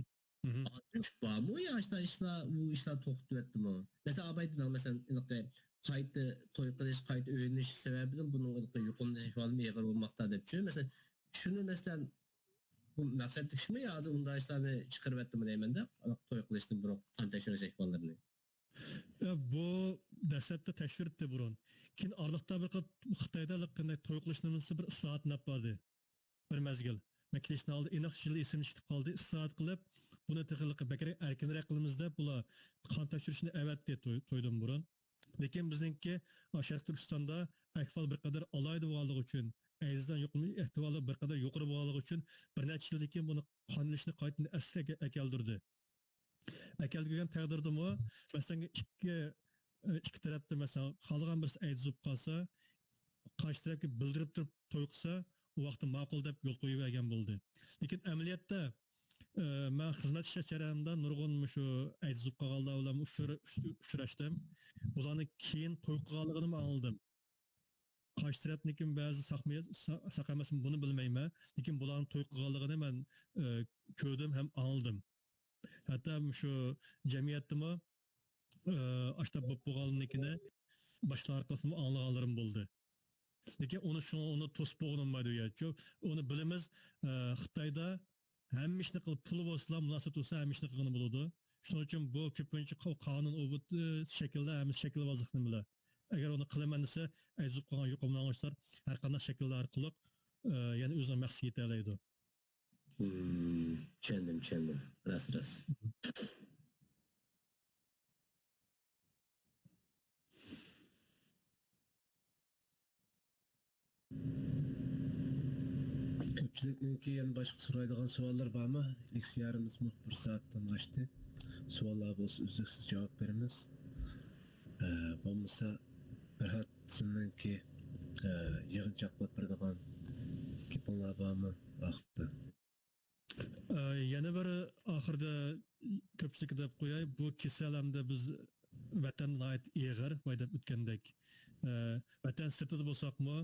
ھازىر شۇ بارمۇ يا ئاشۇنداق ئىشلار، ئۇ ئىشلار توختىتىۋەتتىمۇ؟ مەسىلەن، ئاباي دېدىڭ، مەسىلەن، ھېلىقى قايتا توي قىلىش، قايتا ئۆيلىنىش سەۋەبىدىن بۇنىڭ ھېلىقى يۇقۇملىنىش ئەھۋالىمۇ ئېغىر بولماقتا دەپ. شۇ، مەسىلەن، شۇنى، مەسىلەن، بۇ مەقسەتلىك ئىشمۇ يا ھازىر ئۇنداق ئىشلارنى چىقىرىۋەتتىمۇ دەيمەن-دە، توي قىلىشتىن بۇرۇن قان تەكشۈرۈش ئەھۋاللىرىنى. يا، بۇ دەسلەپتە تەكشۈرتتى بۇرۇن. كېيىن ئارىلىقتا بىر قېتىم خىتايدا قانداق توي قىلىش نېمىسى بىر ئىسلاھات ئېلىپ باردى. بىر مەزگىل. مەن كېلىشتىن ئالدى ئېنىق يىل ئېسىمدىن چىقىپ قالدى. ئىسلاھات قىلىپ، بۇنى تېخى بەكرەك ئەركىنرەك قىلىمىز دەپ، بۇلار قان تەكشۈرۈشنى ئەۋەتتى توي، تويدىن بۇرۇن. لېكىن بىزنىڭكى، ئا، شەرقىي تۈركىستاندا ئەھۋال بىر قەدەر ئالاھىدە بولغانلىقى ئۈچۈن، ئەيدىزنىڭ يۇقۇم ئېھتىمالى بىر قەدەر يۇقىرى بولغانلىقى ئۈچۈن، بىر نەچچە يىلدىن كېيىن بۇنى قان ئېلىشنى قايتىدىن ئەسلىگە ئەكەلدۈردى. ئەكەلگەن تەقدىردىمۇ، مەسىلەن، ئىككى، ئىككى تەرەپتە، مەسىلەن، خالىغان بىرسى ئەيدىز بولۇپ قالسا، قارشى تەرەپكە بىلدۈرۈپ تۇرۇپ توي قىلسا، ئۇ ۋاقىتتا ماقۇل دەپ يول قويۇۋەرگەن بولدى. لېكىن ئەمەلىيەتتە، ئە، مەن خىزمەت ئىش جەريانىمدا نۇرغۇن مۇشۇ ئەيدىز بولۇپ قالغانلار بىلەن ئۇچرا-، ئۇچ-، ئۇچراشتىم. بۇلارنىڭ كېيىن توي قىلغانلىقىنىمۇ ئاڭلىدىم. قارشى تەرەپنىڭكىمۇ بەزى ساقمۇ-، سا-، ساق ئەمەسمۇ، بۇنى بىلمەيمەن. لېكىن بۇلارنىڭ توي قىلغانلىقىنى مەن، ئە، كۆردۈم ھەم ئاڭلىدىم. ھەتتا مۇشۇ جەمئىيەتتىمۇ، ئە، ئاشۇنداق بولۇپ بولغانلىكىنى باشقىلار ئارقىلىقمۇ ئاڭلىغانلىرىم بولدى. لېكىن ئۇنى شۇڭا ئۇنى توسۇپ بولغىلى بولمايدۇ يا. چۈ-، ئۇنى بىلىمىز، ئە، خىتايدا ھەممە ئىشنى قىلىپ، پۇلى بولسىلا، مۇناسىۋەت بولسا، ھەممە ئىشنى قىلغىلى بولىدۇ. شۇنىڭ ئۈچۈن بۇ كۆپىنچە قا-، قانۇن ئوبۇت، ئە، شەكىلدە ھەممىسى شەكىلۋازلىق نېمىلەر. ئەگەر ئۇنى قىلىمەن دېسە، ئەيدىز بولۇپ قالغان يۇقۇملانغۇچىلار ھەر قانداق شەكىللەر ئارقىلىق، ئە، يەنە ئۆزىنىڭ مەقسىتىگە يېتەلەيدۇ. ھىم، چۈشەندىم، چۈشەندىم. راست، راست. كۆپچىلىكنىڭكى يەنە باشقا سورايدىغان سوئاللىرى بارمۇ؟ لېكسىيەمىزمۇ بىر سائەتتىن ئاشتى. سوئاللار بولسا ئۈزلۈكسىز جاۋاب بېرىمىز. ئە، بولمىسا، پەرھات، سىزنىڭكى، ئە، يىغىنچاقلاپ بېرىدىغان گېپىڭلار بارمۇ ئاخىردا؟ ئە، يەنە بىر ئاخىردا كۆپچىلىككە دەپ قوياي، بۇ كېسەل ھەمدە بىز ۋەتەن ناھايىتى ئېغىر، بايا دەپ ئۆتكەندەك. ئە، ۋەتەن سىرتىدا بولساقمۇ،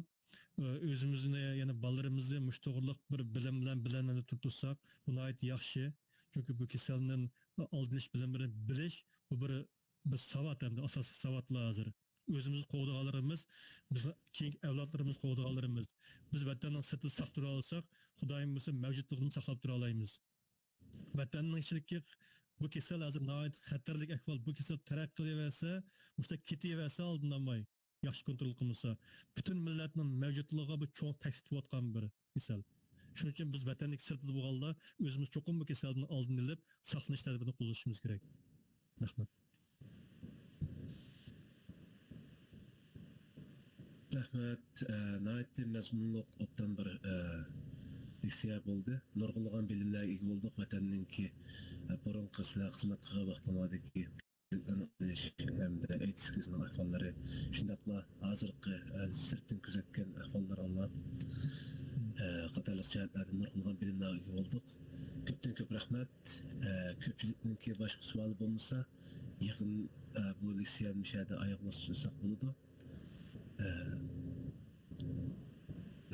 ئە، ئۆزىمىزنى، يەنى بالىلىرىمىزنى مۇشۇ توغرىلىق بىر بىلىم بىلەن بىلەملەندۈرۈپ تۇرساق، بۇ ناھايىتى ياخشى. چۈنكى بۇ كېسەلدىن ئالدىنىش بىلىملىرىنى بىلىش، بۇ بىر، بىر ساۋات ھەمدە ئاساسلىق ساۋاتلار ھازىر. ئۆزىمىز قوغدىغانلىرىمىز، بىز كېيىنكى ئەۋلادلىرىمىز قوغدىغانلىرىمىز. بىز ۋەتەننىڭ سىرتىدا ساق تۇرالىساق، خۇدايىم بۇيرۇسا مەۋجۇتلۇقىنى ساقلاپ تۇرالايمىز. ۋەتەننىڭ ئىچىدىكى بۇ كېسەل ھازىر ناھايىتى خەتەرلىك ئەھۋال. بۇ كېسەل تەرەققىي قىلىۋەرسە، مۇشۇنداق كېتىۋەرسە ئالدىنالماي، ياخشى كونترول قىلمىسا، پۈتۈن مىللەتنىڭ مەۋجۇتلۇقىغا بۇ چوڭ تەھدىت بولۇۋاتقان بىر كېسەل. شۇنىڭ ئۈچۈن بىز ۋەتەننىڭ سىرتىدا بولغانلار ئۆزىمىز چوقۇم بۇ كېسەلدىن ئالدىنى ئېلىپ، ساقلىنىش تەدبىرىنى قوللىشىمىز كېرەك. رەھمەت. رەھمەت. ئە، ناھايىتى مەزمۇنلۇق، ئوبدان بىر، ئە، لېكسىيە بولدى. نۇرغۇنلىغان بىلىملەرگە ئىگە بولدۇق. ۋەتەننىڭكى، ئە، بۇرۇنقى سىلەر خىزمەت قىلغان ۋاقتىڭلاردىكى ھەمدە ئېيتىش كېسىلىنىڭ ئەھۋاللىرى، شۇنداقلا ھازىرقى، ئە، سىرتتىن كۆزەتكەن ئەھۋاللىرىڭلار، ئە، قاتارلىق جەھەتلەردىن نۇرغۇنلىغان بىلىملەرگە ئىگە بولدۇق. كۆپتىن كۆپ رەھمەت. ئە، كۆپچىلىكنىڭكى باشقا سوئالى بولمىسا، يىغىن، ئە، بۇ لېكسىيەنى مۇشۇ يەردە ئاياغلاشتۇرساق بولىدۇ. ئە،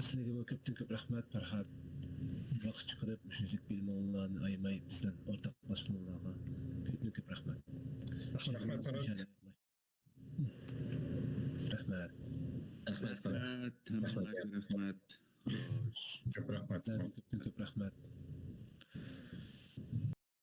سىلەرگە كۆپتىن كۆپ رەھمەت، پەرھات. ۋاقىت چىقىرىپ، مۇشۇنچىلىك بىلىمىڭلارنى ئايىماي بىز بىلەن ئورتاقلاشقىنىڭلارغا كۆپتىن كۆپ رەھمەت. رەھمەت، پەرھات. رەھمەت. رەھمەت، ھەممىڭلارغا رەھمەت. كۆپ رەھمەت. سىلەرگە كۆپتىن كۆپ رەھمەت.